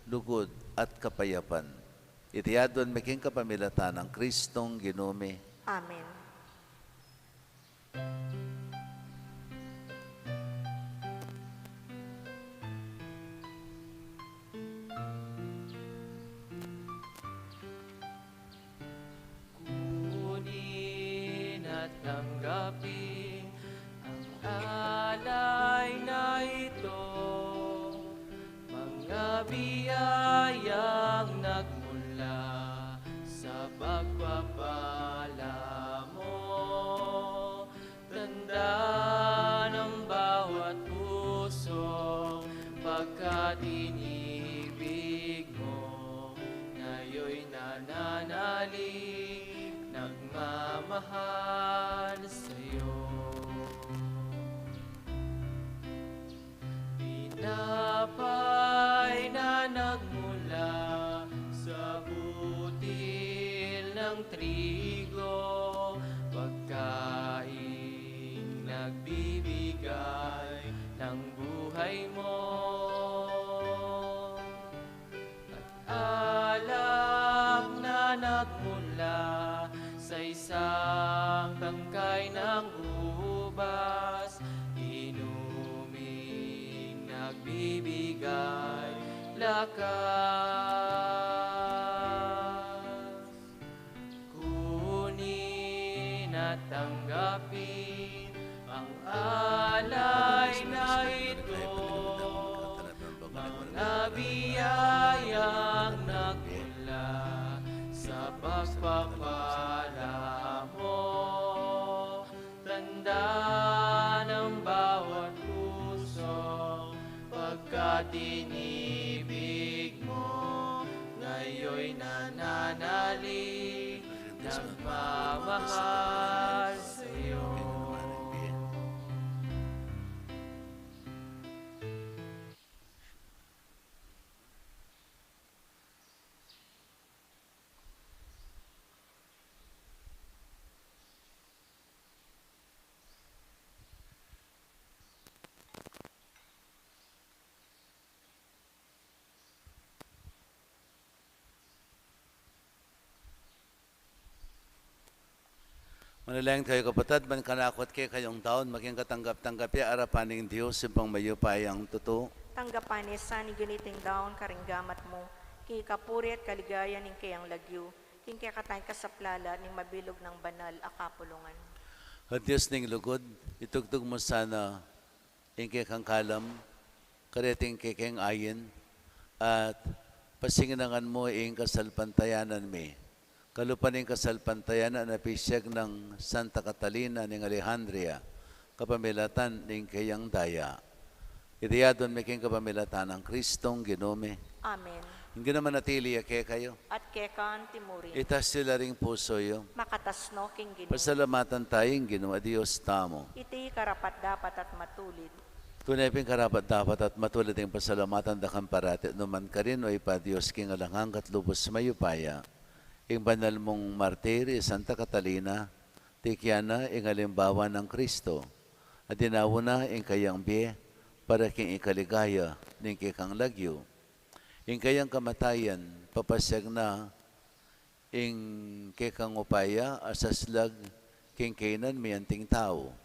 lugud, at kapayapan. Iti aduan mi king kapamilatan nang Kristong Ginu mi. Amen. Kunin Biyayang nagmula sa pagpapala mo, tanda ng bawat pusong pagkatinibig mo, ngayoy nananalig, nagmamahal sa'yo. Tinapay na nagmula sa butil ng trigo, pagkaing nagbibigay ng buhay mo. At alak na nagmula sa isang tangkay ng ubas, inuming nagbibigay lakas. Kunin at tanggapin ang alay na ito, mga biyayang nagmula sa pagpapala mo. Tanda ng bawat pusong pagkatinibig mo, ngayoy nananalig, nagmamahal sa'yo. Manalangin kayu, kapatad, ban kanaku at kekayung daun maging katanggap-tanggap ya arapan ning Dios, Ibpang mayupayang tutu. Tanggapan na sa ning giniting daun karing gamat mu, king ikapuri at kaligayan ning keyang lagyu, king kekatang kasaplalan ning mabilug nang banal a kapulungan. O Dios ning lugud, itugtug mu sana ing kekang kalam kareting kekeng ain, at pasingnangan mu ing kasalpantayanan mi, kalupa ning kasalpantayanan a pisiag nang Santa Catalina ning Alejandria, kapamilatan ning keyang daya. Iti adwan mi king kapamilatan nang Kristong Ginu mi. Amen. Ing Ginu manatili ya kekayu. At keka antimurin. Itas yu la ring pusu yu. Makatas no king Ginu. Pasalamatan tamu ing Ginu a Dios tamu. Iti karapat-dapat at matulid. Tune pin karapat-dapat at matulid ing pasalamatan da ka parati at nu man karin, o Ibpa, Dios king alang angga at lubus mayupaya. Ing banal mung martir, i Santa Catalina, tikian na ing alimbawa nang Kristo, a dinaun na ing kayang bie para king ikaligaya ning kekang lagyu. Ing kayang kamatayan, papasiag na ing kekang upaya a saslag king kaynan mi anting tau.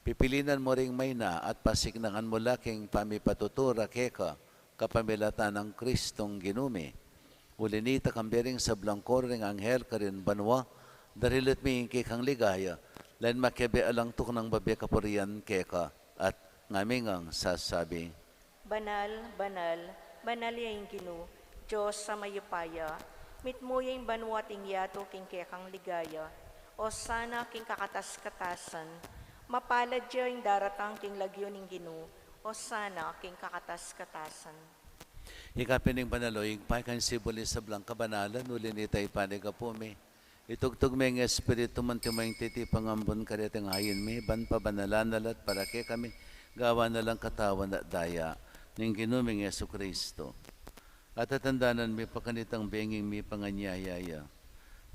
Pipilinan mu ring mayna at pasiknangan mu la king pamipatutu ra keka kapamilatan nang Kristong Ginu mi. Uli nita, kambe ring sablang koro ring anghel karin banua, darilat mi ing kekang ligaya, lan makiabe alang tuknang babie kapurian keka, at ngaming sasabi, Banal, banal, banal ya ing Ginu, Dios a mayupaya. Mitmu ya ing banua at ing yatu king kekang ligaya. Osana king kakatas-katasan. Mapalad ya ing daratang king lagyu ning Ginu. Osana king kakatas-katasan. Ika pin ing banal, o Ibpa, ika ing sibul ning sablang kabanalan, uli nita ipanyawad mi. Itugtug me ing Espiritu mu, anti mo ing titipang ambun kareting ain mi, ban pabanalan na la at para kekami, gawan na lang katawan at daya ning Ginu ming Jesucristo. At tatandanan mi pa kanitang bengi ing mipanganyaya ya.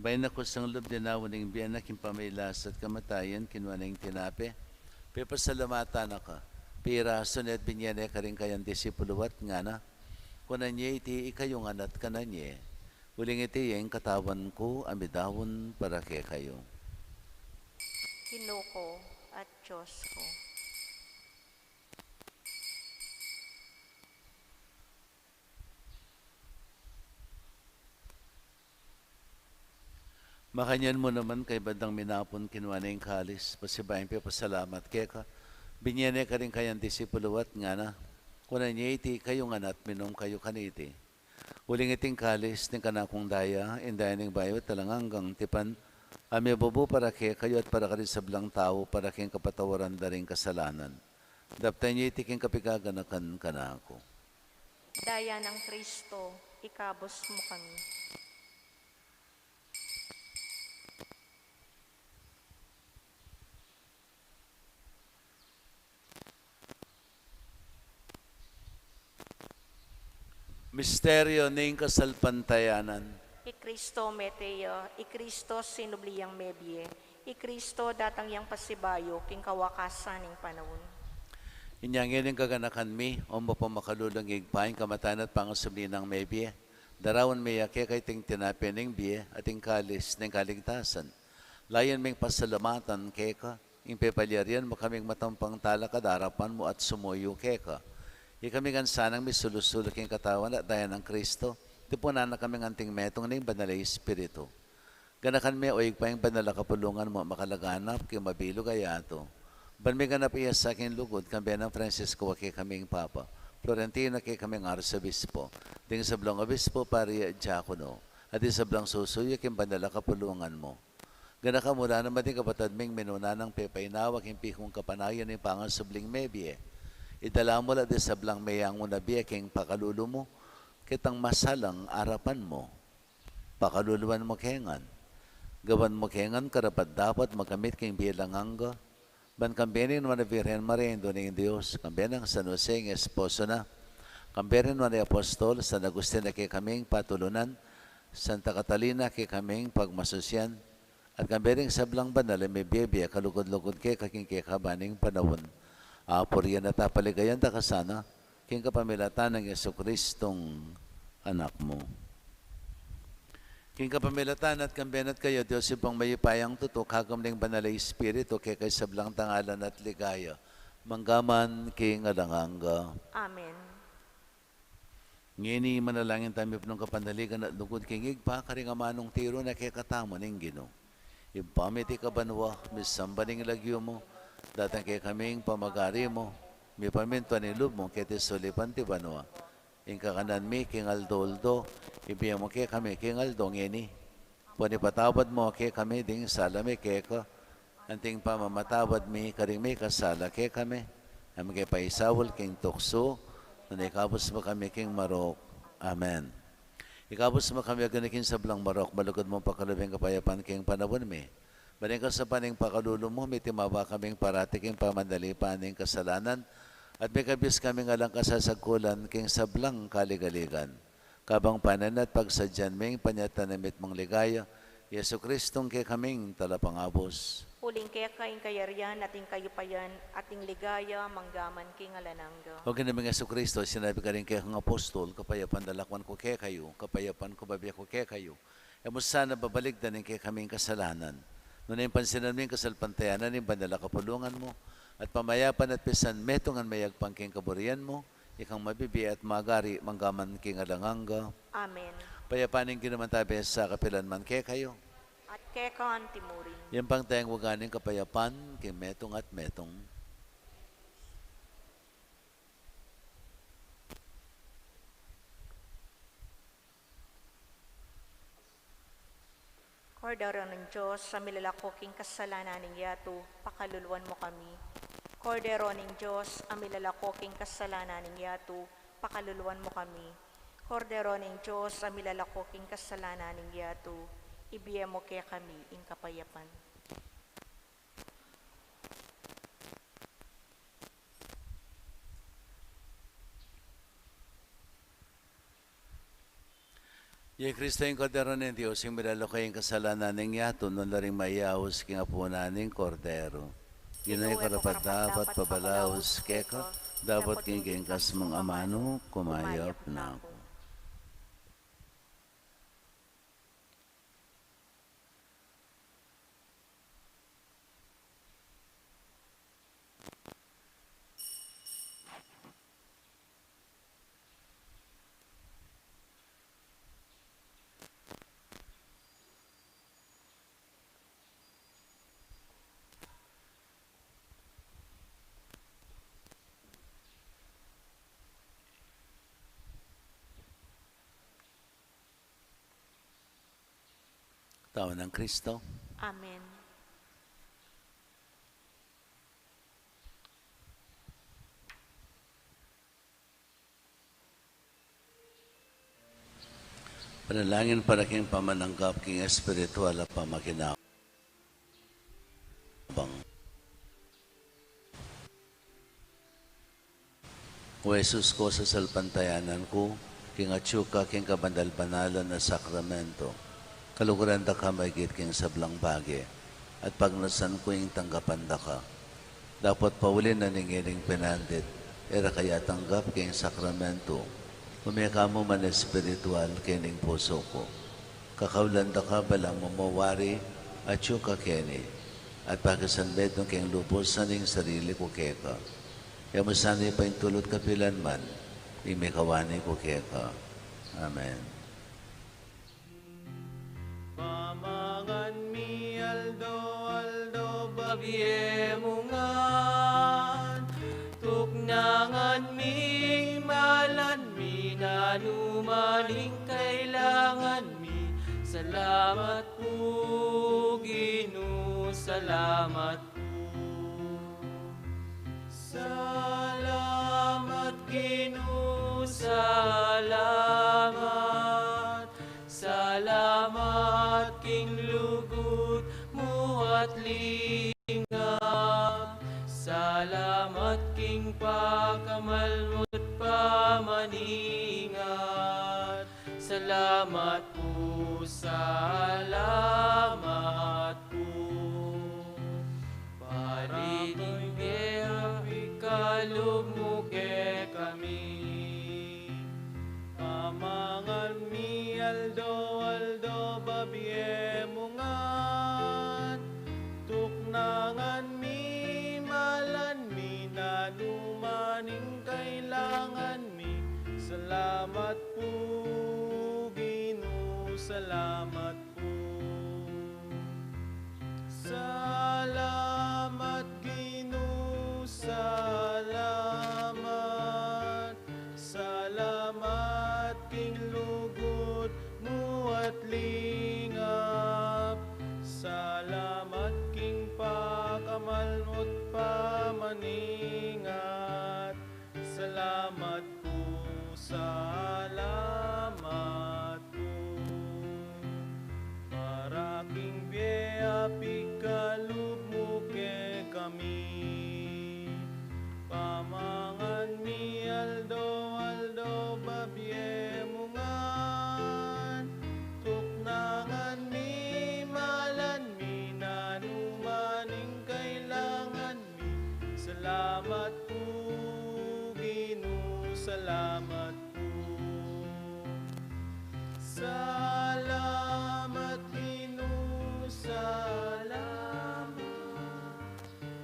Bayu na kusang lub dinaun ing bie na king pamagkasakit at kamatayan, kinua ne ing tinape, pepasalamatan na ka, pirasu ne at binie ne karing kayang disipulu at ngana, Kunan ye iti ikayu ngan at kanan ye. Uling iti ya ing katawan ku a midaun para kekayu. Ginu ku at Dios ku. Makanyan mu naman, kaybat dang minapun, kinua ne ing kalis, pasibayu yang pepasalamat keka, binie ne karing kayang disipulu at ngana, Kunan ye iti kayu ngan at minum kayu kaniti. Uling iti ing kalis ning kanakung daya, ing daya ning bayu at alang anggang tipan, a mibubu para kekayu at para karing sablang tau, para king kapatawaran da ring kasalanan. Daptan ye iti king kapigaganakan kanaku. Daya nang Kristo, ikabus mu kami. Misteryo ning kasalpantayanan. I Kristo mete ya, i Kristo sinubli yang mebie, i Kristo datang yang pasibayu king kawakasan ning panaun. Inya ngeni ing kaganakan mi, o mapamakalulung Ibpa, ing kamatayan at pangasubli nang mebie, daraun mi ya keka iting tinape ning bie at ing kalis ning kaligtasan. Layun ming pasalamatan keka, ing pepalyarian mu kaming matampang talakad arapan mu at sumuyu keka. Ikami ngan sanang misulu-sulu king katawan at daya nang Kristo, tipunan na kaming anting metung ning Banal a Espiritu. Ganakan me, o Ibpa, ing banal a kapulungan mu makalaganap king mabilug a yatu. Ban miganap ya sa king lugud, kambe nang Francisco a kekaming Papa, Florentino a kekaming Arsobispo, ding sablang obispo, pari at diakono, at ding sablang susuyu king banal a kapulungan mu. Ganakan mu la naman ding kapatad ming minuna nang pepainawa king pikung kapanayan ning pangasubling mebie. Idala mu la ding sablang meyangu na bie king pakalulu mu, ketang masalang arapan mu. Pakaluluan mu ke ngan. Gawan mu ke ngan karapat-dapat magkamit king bie alang angga. Ban kambe ning nuan a Virgen Maria, Indu ning Dios, kambe nang San Jose, ing esposo na, kambe ring nuan a apostol, San Agustin a kekaming patulunan, Santa Catalina a kekaming pagmasusian, at kambe ring sablang banal a mibie-bie kalugud-lugud keka king kekaban ning panaun. Apurian at apaligayan da ka sana, king kapamilatan nang Jesucristong Anak mu. King kapamilatan na at kambe na at kaya, Dios Ibpang mayupayang tutu, kagum ning Banal a Espiritu, keka ing sablang dangalan at ligaya, mangga man king alang angga. Amen. Ngeni manalangin tamu, mipnung kapanaligan at lugud king Ibpa, karing amanung tiru na kekatamu ning Ginu. Ibpa mi, atiu ka banua, misamban ya ing lagyu mu, datang kekami ing pamagari mu, mipamintuan ing lub mu keti sulip anti banua. Ing kakanan mi king aldo-aldo, ibie mu kekami king aldo ngeni. Ban ipatawad mu kekami ding sala mi keka, anti ing pamamatawad mi karing mikasala kekami. E mu ke paisaul king tuksu, nune ikabus mu kami king marok. Amen. Ikabus mu kami, O Ginu, king sablang marok, malugud mung pakalub ing kapayapan king panaun mi. Ban king kasaupan ning pakalulu mu, mitimawa kaming parati king pamanalipan ning kasalanan, at mikabus kaming alang kasasagkulan king sablang kaligaligan. Kabang panenayan at pagsadyan mi ing panyatang na mitmung ligaya, Jesucristong kekaming Talapangabus. Uling keka ing kayarian at ing kayupayan at ing ligaya mangga man king alang angga. O Ginu ming Jesucristo, sinabi mu karing kekang apostol, kapayapan lakwan ku kekayu, kapayapan ku bibie ku kekayu. E mu sana babalikdan ing kekaming kasalanan, nune pansinan mu ing kasalpantayanan ning banal a kapulungan mu, at pamayapan at pisan metungan me agpang king kaburian mu, ikang mabibie at magari mangga man king alang angga. Amen. Ing kapayapan ning Ginu mantabe sa kapilan man kekayu. At keka anti murin. Ing pangtayang waga ning kapayapan king metung at metung. Kordero ning Dios, a milalako king kasalanan ning yatu, pakaluluan mu kami. Kordero ning Dios, a milalako king kasalanan ning yatu, pakaluluan mu kami. Kordero ning Dios, a milalako king kasalanan ning yatu, ibie mu kekami ing kapayapan. Ya i Kristo, ing Kordero ning Dios, ing milalako king kasalanan ning yatu, nu la ring mayaus king apunan ning Kordero. Ginu, e ku karapat-dapat pabalaus keka, dapot king kekang amanu, kumayap na ku. Tau nang Kristo. Amen. Panalangin para king pamananggap king espiritual a pamakinabang. O Jesus ku, sasalpantayanan ku king atyu ka king kabanal-banalan a sakramento. Kaluguran da ka maigit king sablang bage, at pagnasan ku ing tanggapan da ka. Dapot pauli na ning ining pinandit, e ra ka ya tanggap king sakramento, ume ka mu man espiritual king pusu ku. Kakaulan da ka balang mamawari, atyu ka keni, at pakisanmetung king lubus ning sarili ku keka. E mu sana paintulut kapilan man, ing mikawani ku keka. Amen. Pamangan mi aldo-aldo, babie mu ngan. Tuknangan mi, malan mi, nanu man ing kailangan mi. Salamat pu, Ginu, salamat pu. Salamat, Ginu, salamat. Salamat king lugud mu at lingap. Salamat king pakamal mu't pamaningat. Salamat pu, salamat pu. Para king bie a pikalub mu kekami. Pamangan mi aldo-aldo, babie mu ngan. Tuknangan mi, malan mi, nanu man ing kailangan mi. Salamat pu, Ginu, salamat pu. Salamat, Ginu, salamat. Salamat king lugud mu at lingap. Salamat king pakamal mu't pamaningat. Salamat pu, salamat pu. Para king bie a pikalub mu kekami. Pamangan mi aldo-aldo, babie mu ngan. Tuknangan mi, malan mi, nanu man ing kailangan mi. Salamat pu, Ginu, salamat pu. Salamat, Ginu, salamat.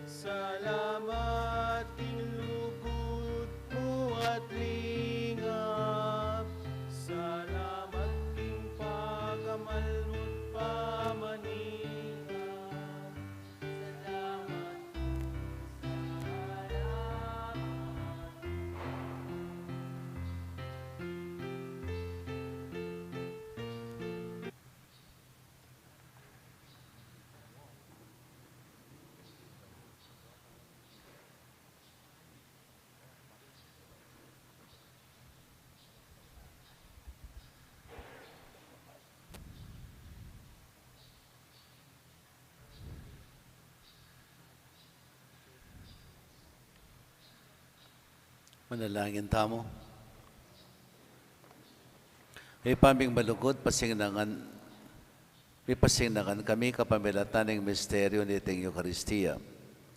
Salamat king lugud mu at lingap. Salamat king pakamal mu't pamaningat. Salamat pu, salamat. Manalangin tamu. Ibpa ming malugud, pasinangan, mipasinangan kami kapamilatan ning misteryu niting Eukaristia.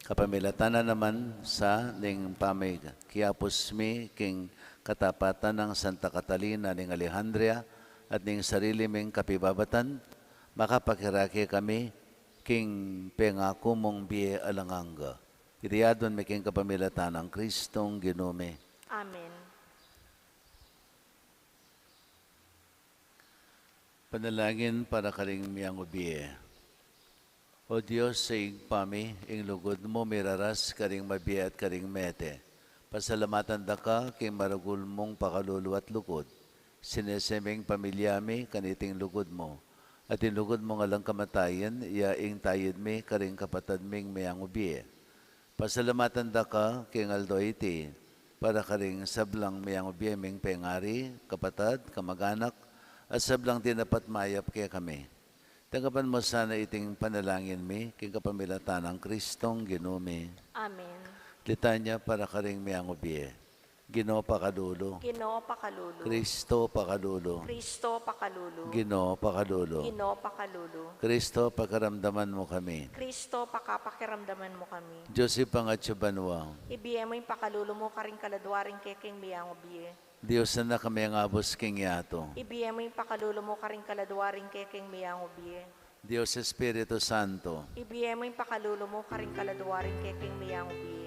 Kapamilatan na naman sa ning pamikiapus mi king katapatan nang Santa Catalina ning Alejandria at ning sarili ming kapibabatan, makapakirake kami king pengaku mung bie alang angga. Iti adwan mi king kapamilatan nang Kristong Ginu mi. Amen. Panalangin para karing miangubie. O Dios, sa Ibpa mi, ing lugud mu miraras karing mabie at karing mete. Pasalamatan da ka king maragul mung pakalulu at lugud. Sinese mi ing pamilya mi kaniting lugud mu. At ing lugud mung alang kamatayan, ya ing tayud mi karing kapatad ming meyang ubie. Pasalamatan da ka king aldo iti, para karing sablang meyang ubie ming pengari, kapatad, kamag-anak, at sablang dinapat mayap kekami. Tanggapan mu sana iting panalangin mi, king kapamilatan nang Kristong Ginu mi. Amen. Litanya para karing meyang ubie. Ginu, pakalulu. Ginu, pakalulu. Kristo, pakalulu. Kristo, pakalulu. Ginu, pakalulu. Ginu, pakalulu. Kristo, pakiramdaman mu kami. Kristo, pakapakiramdaman mu kami. Dios, Ibpa ning atsu banua. Ibie mu ing pakalulu mu karing kaladua ring kekeng meyang ubie. Dios, Anak a mengabus king yatu. Ibie mu ing pakalulu mu karing kaladua ring kekeng meyang ubie. Dios Espiritu Santo. Ibie mu ing pakalulu mu karing kaladua ring kekeng meyang ubie.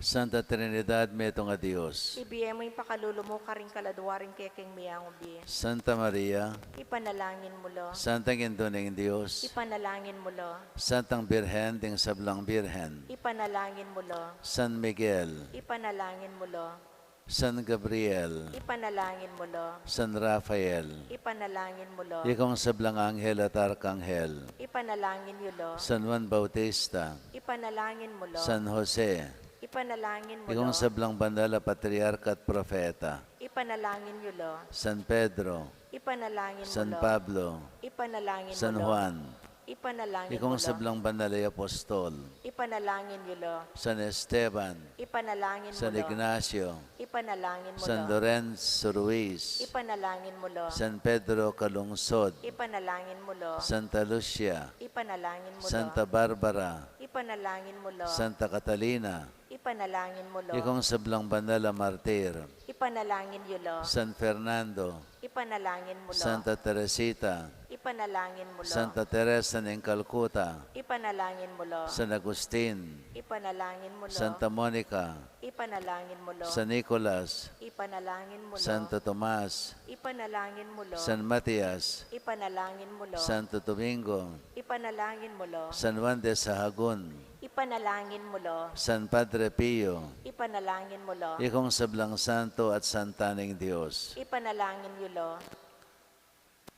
Santa Trinidad, metung a Dios. Ibie mu ing pakalulu mu karing kaladua ring kekeng meyang ubie. Santa Maria. Ipanalangin mu la. Santang Indu ning Dios. Ipanalangin mu la. Santang Birhen ding sablang birhen. Ipanalangin mu la. San Miguel. Ipanalangin mu la. San Gabriel. Ipanalangin mu la. San Rafael. Ipanalangin mu la. Ikong sablang anghel at arkanghel. Ipanalangin yu la. San Juan Bautista. Ipanalangin mu la. San Jose. Ipanalangin mu la. Ikong sablang banal a patriarka at propeta. Ipanalangin yu la. San Pedro. Ipanalangin mu la. San Pablo. Ipanalangin mu la. San Juan. Ipanalangin mu la. Ikong sablang banal a apostol. Ipanalangin yu la. San Esteban. Ipanalangin mu la. San Ignacio. Ipanalangin mu la. San Lorenzo Ruiz. Ipanalangin mu la. San Pedro Calungsod. Ipanalangin mu la. Santa Lucia. Ipanalangin mu la. Santa Barbara. Ipanalangin mu la. Santa Catalina. Ipanalangin mu la. Ikong sablang banal a martir. Ipanalangin yu la. San Fernando. Ipanalangin mu la. Santa Teresita. Ipanalangin mu la. Santa Teresa ning Calcutta. Ipanalangin mu la. San Agustin. Ipanalangin mu la. Santa Monica. Ipanalangin mu la. San Nicolas. Ipanalangin mu la. Santo Tomas. Ipanalangin mu la. San Matias. Ipanalangin mu la. Santo Domingo. Ipanalangin mu la. San Juan de Sahagun. Ipanalangin mu la. San Padre Pio. Ipanalangin mu la. Ikong sablang santo at santa ning Dios. Ipanalangin yu la.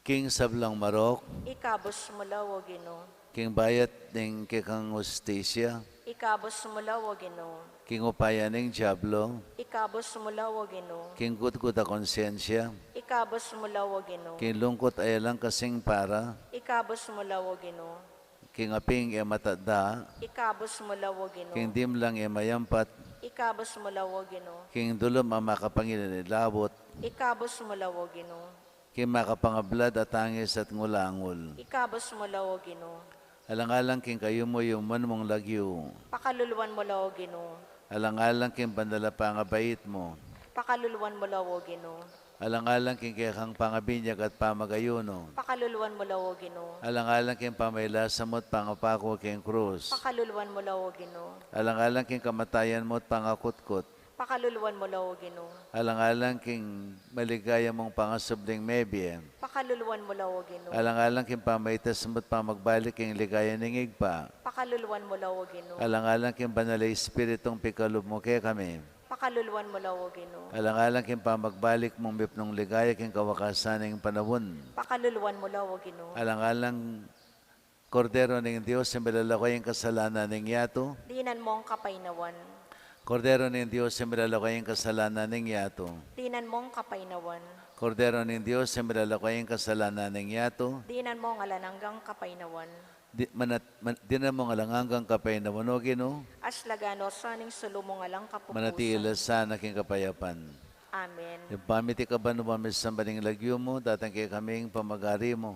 King sablang marok. Ikabus mu la, O Ginu. King bayat ning kekang hustisya. Ikabus mu la, O Ginu. King upaya ning diablo. Ikabus mu la, O Ginu. King gudgud a konsyensya. Ikabus mu la, O Ginu. King lungkut a e lang kasing para. Ikabus mu la, O Ginu. King aping e matadda. Ikabus mu la, O Ginu. King dimlang e mayampat. Ikabus mu la, O Ginu. King dulum a makapangilan ilabut. Ikabus mu la, O Ginu. King makapangablad a tangis at ngulangul. Ikabus mu la, O Ginu. Alang-alang king kayuyuman mung lagyu. Pakaluluan mu la, O Ginu. Alang-alang king banal a pangabait mu. Pakaluluan mu la, O Ginu. Alang-alang king kekang pangabinyag at pamagayunu. Pakaluluan mu la, O Ginu. Alang-alang king pamailasa mu't pangapaku king krus. Pakaluluan mu la, O Ginu. Alang-alang king kamatayan mu't pangakutkut. Pakaluluan mu la, O Ginu. Alang-alang king maligaya mung pangasubling mebie. Pakaluluan mu la, O Ginu. Alang-alang king pamaitas mu't pamagbalik king ligaya ning Ibpa. Pakaluluan mu la, O Ginu. Alang-alang king Banal a Espiritung pikalub mu kekami. Pakaluluan mu la, O Ginu. Alang-alang king pamagbalik mung mipnung ligaya king kawakasan ning panaun. Pakaluluan mu la, O Ginu. Alang-alang Kordero ning Dios, a milalako king kasalanan ning yatu. Dinan mung kapaynawan. Kordero ning Dios, a milalako king kasalanan ning yatu. Dinan mung kapaynawan. Kordero ning Dios, a milalako king kasalanan ning yatu. Dinan mung alang anggang kapaynawan. Di, manat-, man-, dinan mung alang anggang kapaynawan, O Ginu. Aslagan no sana ing sulu mung alang kapupusan. Manatili la sana king kapayapan. Amen. Ibpa mi, atiu ka banua, misamban ing lagyu mu, datang kekami ing pamagari mu.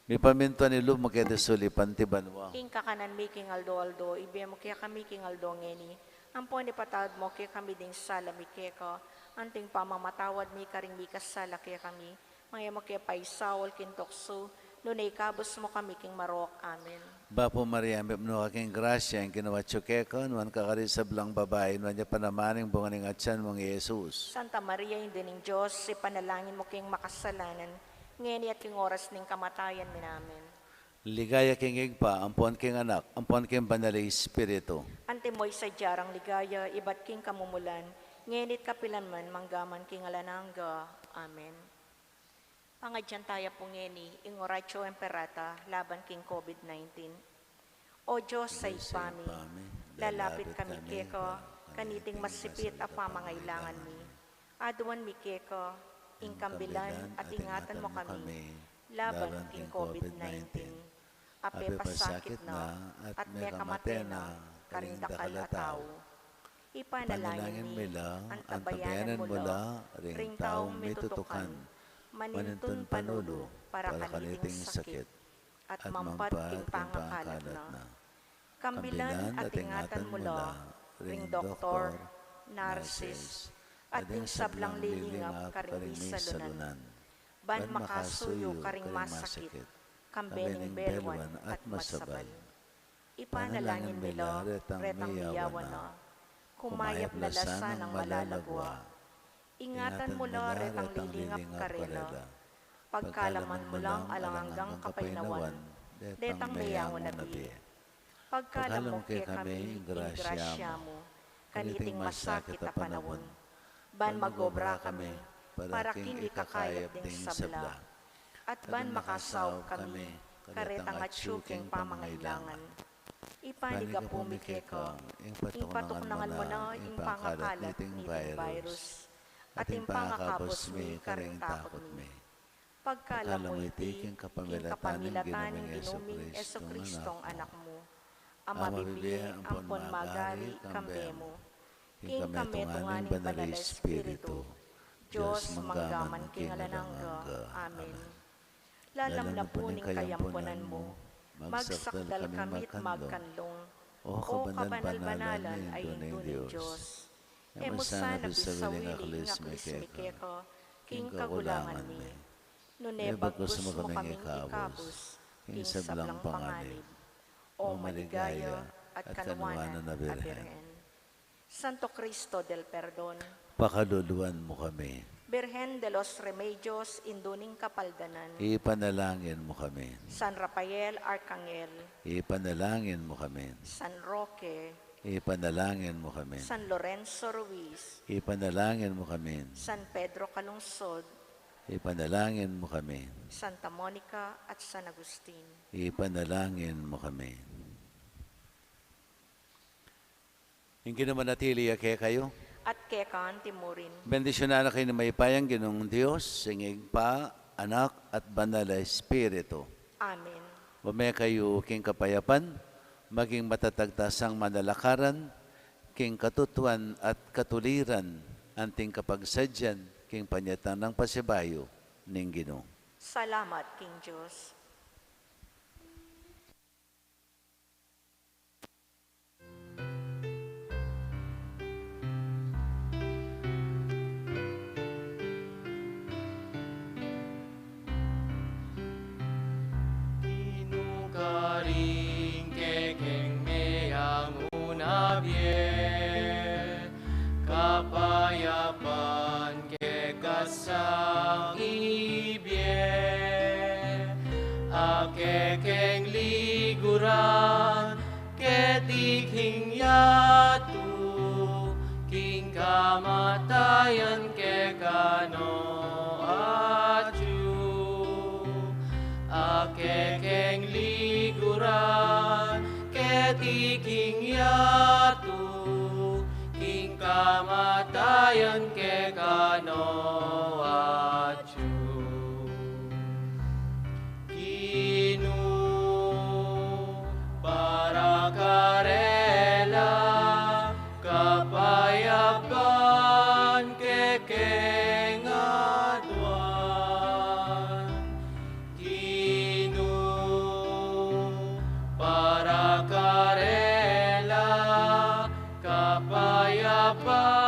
Mipamintuan ing lub mu keti sulip anti banua. Ing kakanan mi king aldo-aldo, ibie mu kekami king aldo ngeni. Ampon ipatawad mu kekami ding sala mi keka, anti ing pamamatawad mi karing mikasala kekami. Manga e mu ke paisaul king tuksu, nune ikabus mu kami king marok. Amen. Bapu Maria, mipnu ka king grasya, ing Ginu atyu keka, nuan ka karing sablang babai, nuan ya pa naman ing bunga ning atian mung Jesus. Santa Maria, Indu ning Dios, ipanalangin mu king makasalanan, ngeni at king oras ning kamatayan mi. Amen. Ligaya king Ibpa, ampon king Anak, ampon king Banal a Espiritu. Antimo ing sadya rang ligaya, ibat king kamumulan, ngeni at kapilan man, mangga man king alang angga. Amen. Pangadyan taya pu ngeni ing Oratio Imperata laban king COVID nineteen. O Dios a Ibpa mi, lalapit kami keka kaniting masipit a pamangailangan mi. Aduan mi keka ing kambilan at ingatan mu kami laban king COVID nineteen. A pepasakit na at mekamate na karing dakal a tau. Ipanalangin mi la, antabayanan mu la ring taung mitutukan, manintun panulu para kaniting sakit, at mampat king pangakalat na. Kambilan at ingatan mu la ring doktor, nurses, at ding sablang lilingap karing misalunan, ban makasuyu karing masakit, kambe ning beluan at masabal. Ipanalangin mi la retang miyawan na, kumayap na la sanang malagwa. Ingatan mu la retang lilingap karela. Pagkalaman mu lang alang anggang kapaynawan detang meyangu na bie. Pagkalam mu kekami ing grasya mu kaniting masakit a panaun, ban mag-obra kami para king ikakayap ding sabla, at ban makasaup kami karetang atyu king pamangailangan. Ipanyawad mi keka ing patuknangan mu na ing pangakalat niting virus, at ing pangakabus mi karing takut mi. Pagkalam mu iti king kapamilatan ning Ginu ming Jesucristo, Anak mu, a mabibie ampon magari kambe mu, king kametungan ning Banal a Espiritu, Dios mangga man king alang angga. Amen. Lalam na pu ning kayampunan mu, magsakdal kami't magkanlung, O kabanal-banalan a Indu ning Dios. E mu sana pisauli ing aklis mi keka king kakulangan mi, nune bagkus mu kaming ikabus king sablang panganib, O maligaya at kanuanan a Birhen. Santo Cristo del Perdon, pakaluluan mu kami. Birhen de los Remedios, Indu ning Kapaldanan, ipanalangin mu kami. San Rafael Arcangel, ipanalangin mu kami. San Roque, ipanalangin mu kami. San Lorenzo Ruiz, ipanalangin mu kami. San Pedro Calungsod, ipanalangin mu kami. Santa Monica at San Agustin, ipanalangin mu kami. Ing Ginu manatili ya kekayu. At keka naman murin. Bendisyunan na kayu ning mayupayang Ginung Dios, ing Ibpa, Anak, at Banal a Espiritu. Amen. Ume kayu king kapayapan, maging matatag tang manalakaran, king katutuan at katuliran, anting kapagsadyan, king panyatang nang pasibayu ning Ginu. Salamat king Dios. Ginu, karing kekeng meyangu na bie, kapayapan keka sang ibie, a kekeng liguran keti king yatu, king kamatayan keka no atyu. A kekeng liguran keti king yatu, king kamatayan keka no atyu. Ginu, para karela kapayapan kekeng aduan. Ginu, para karela kapayapan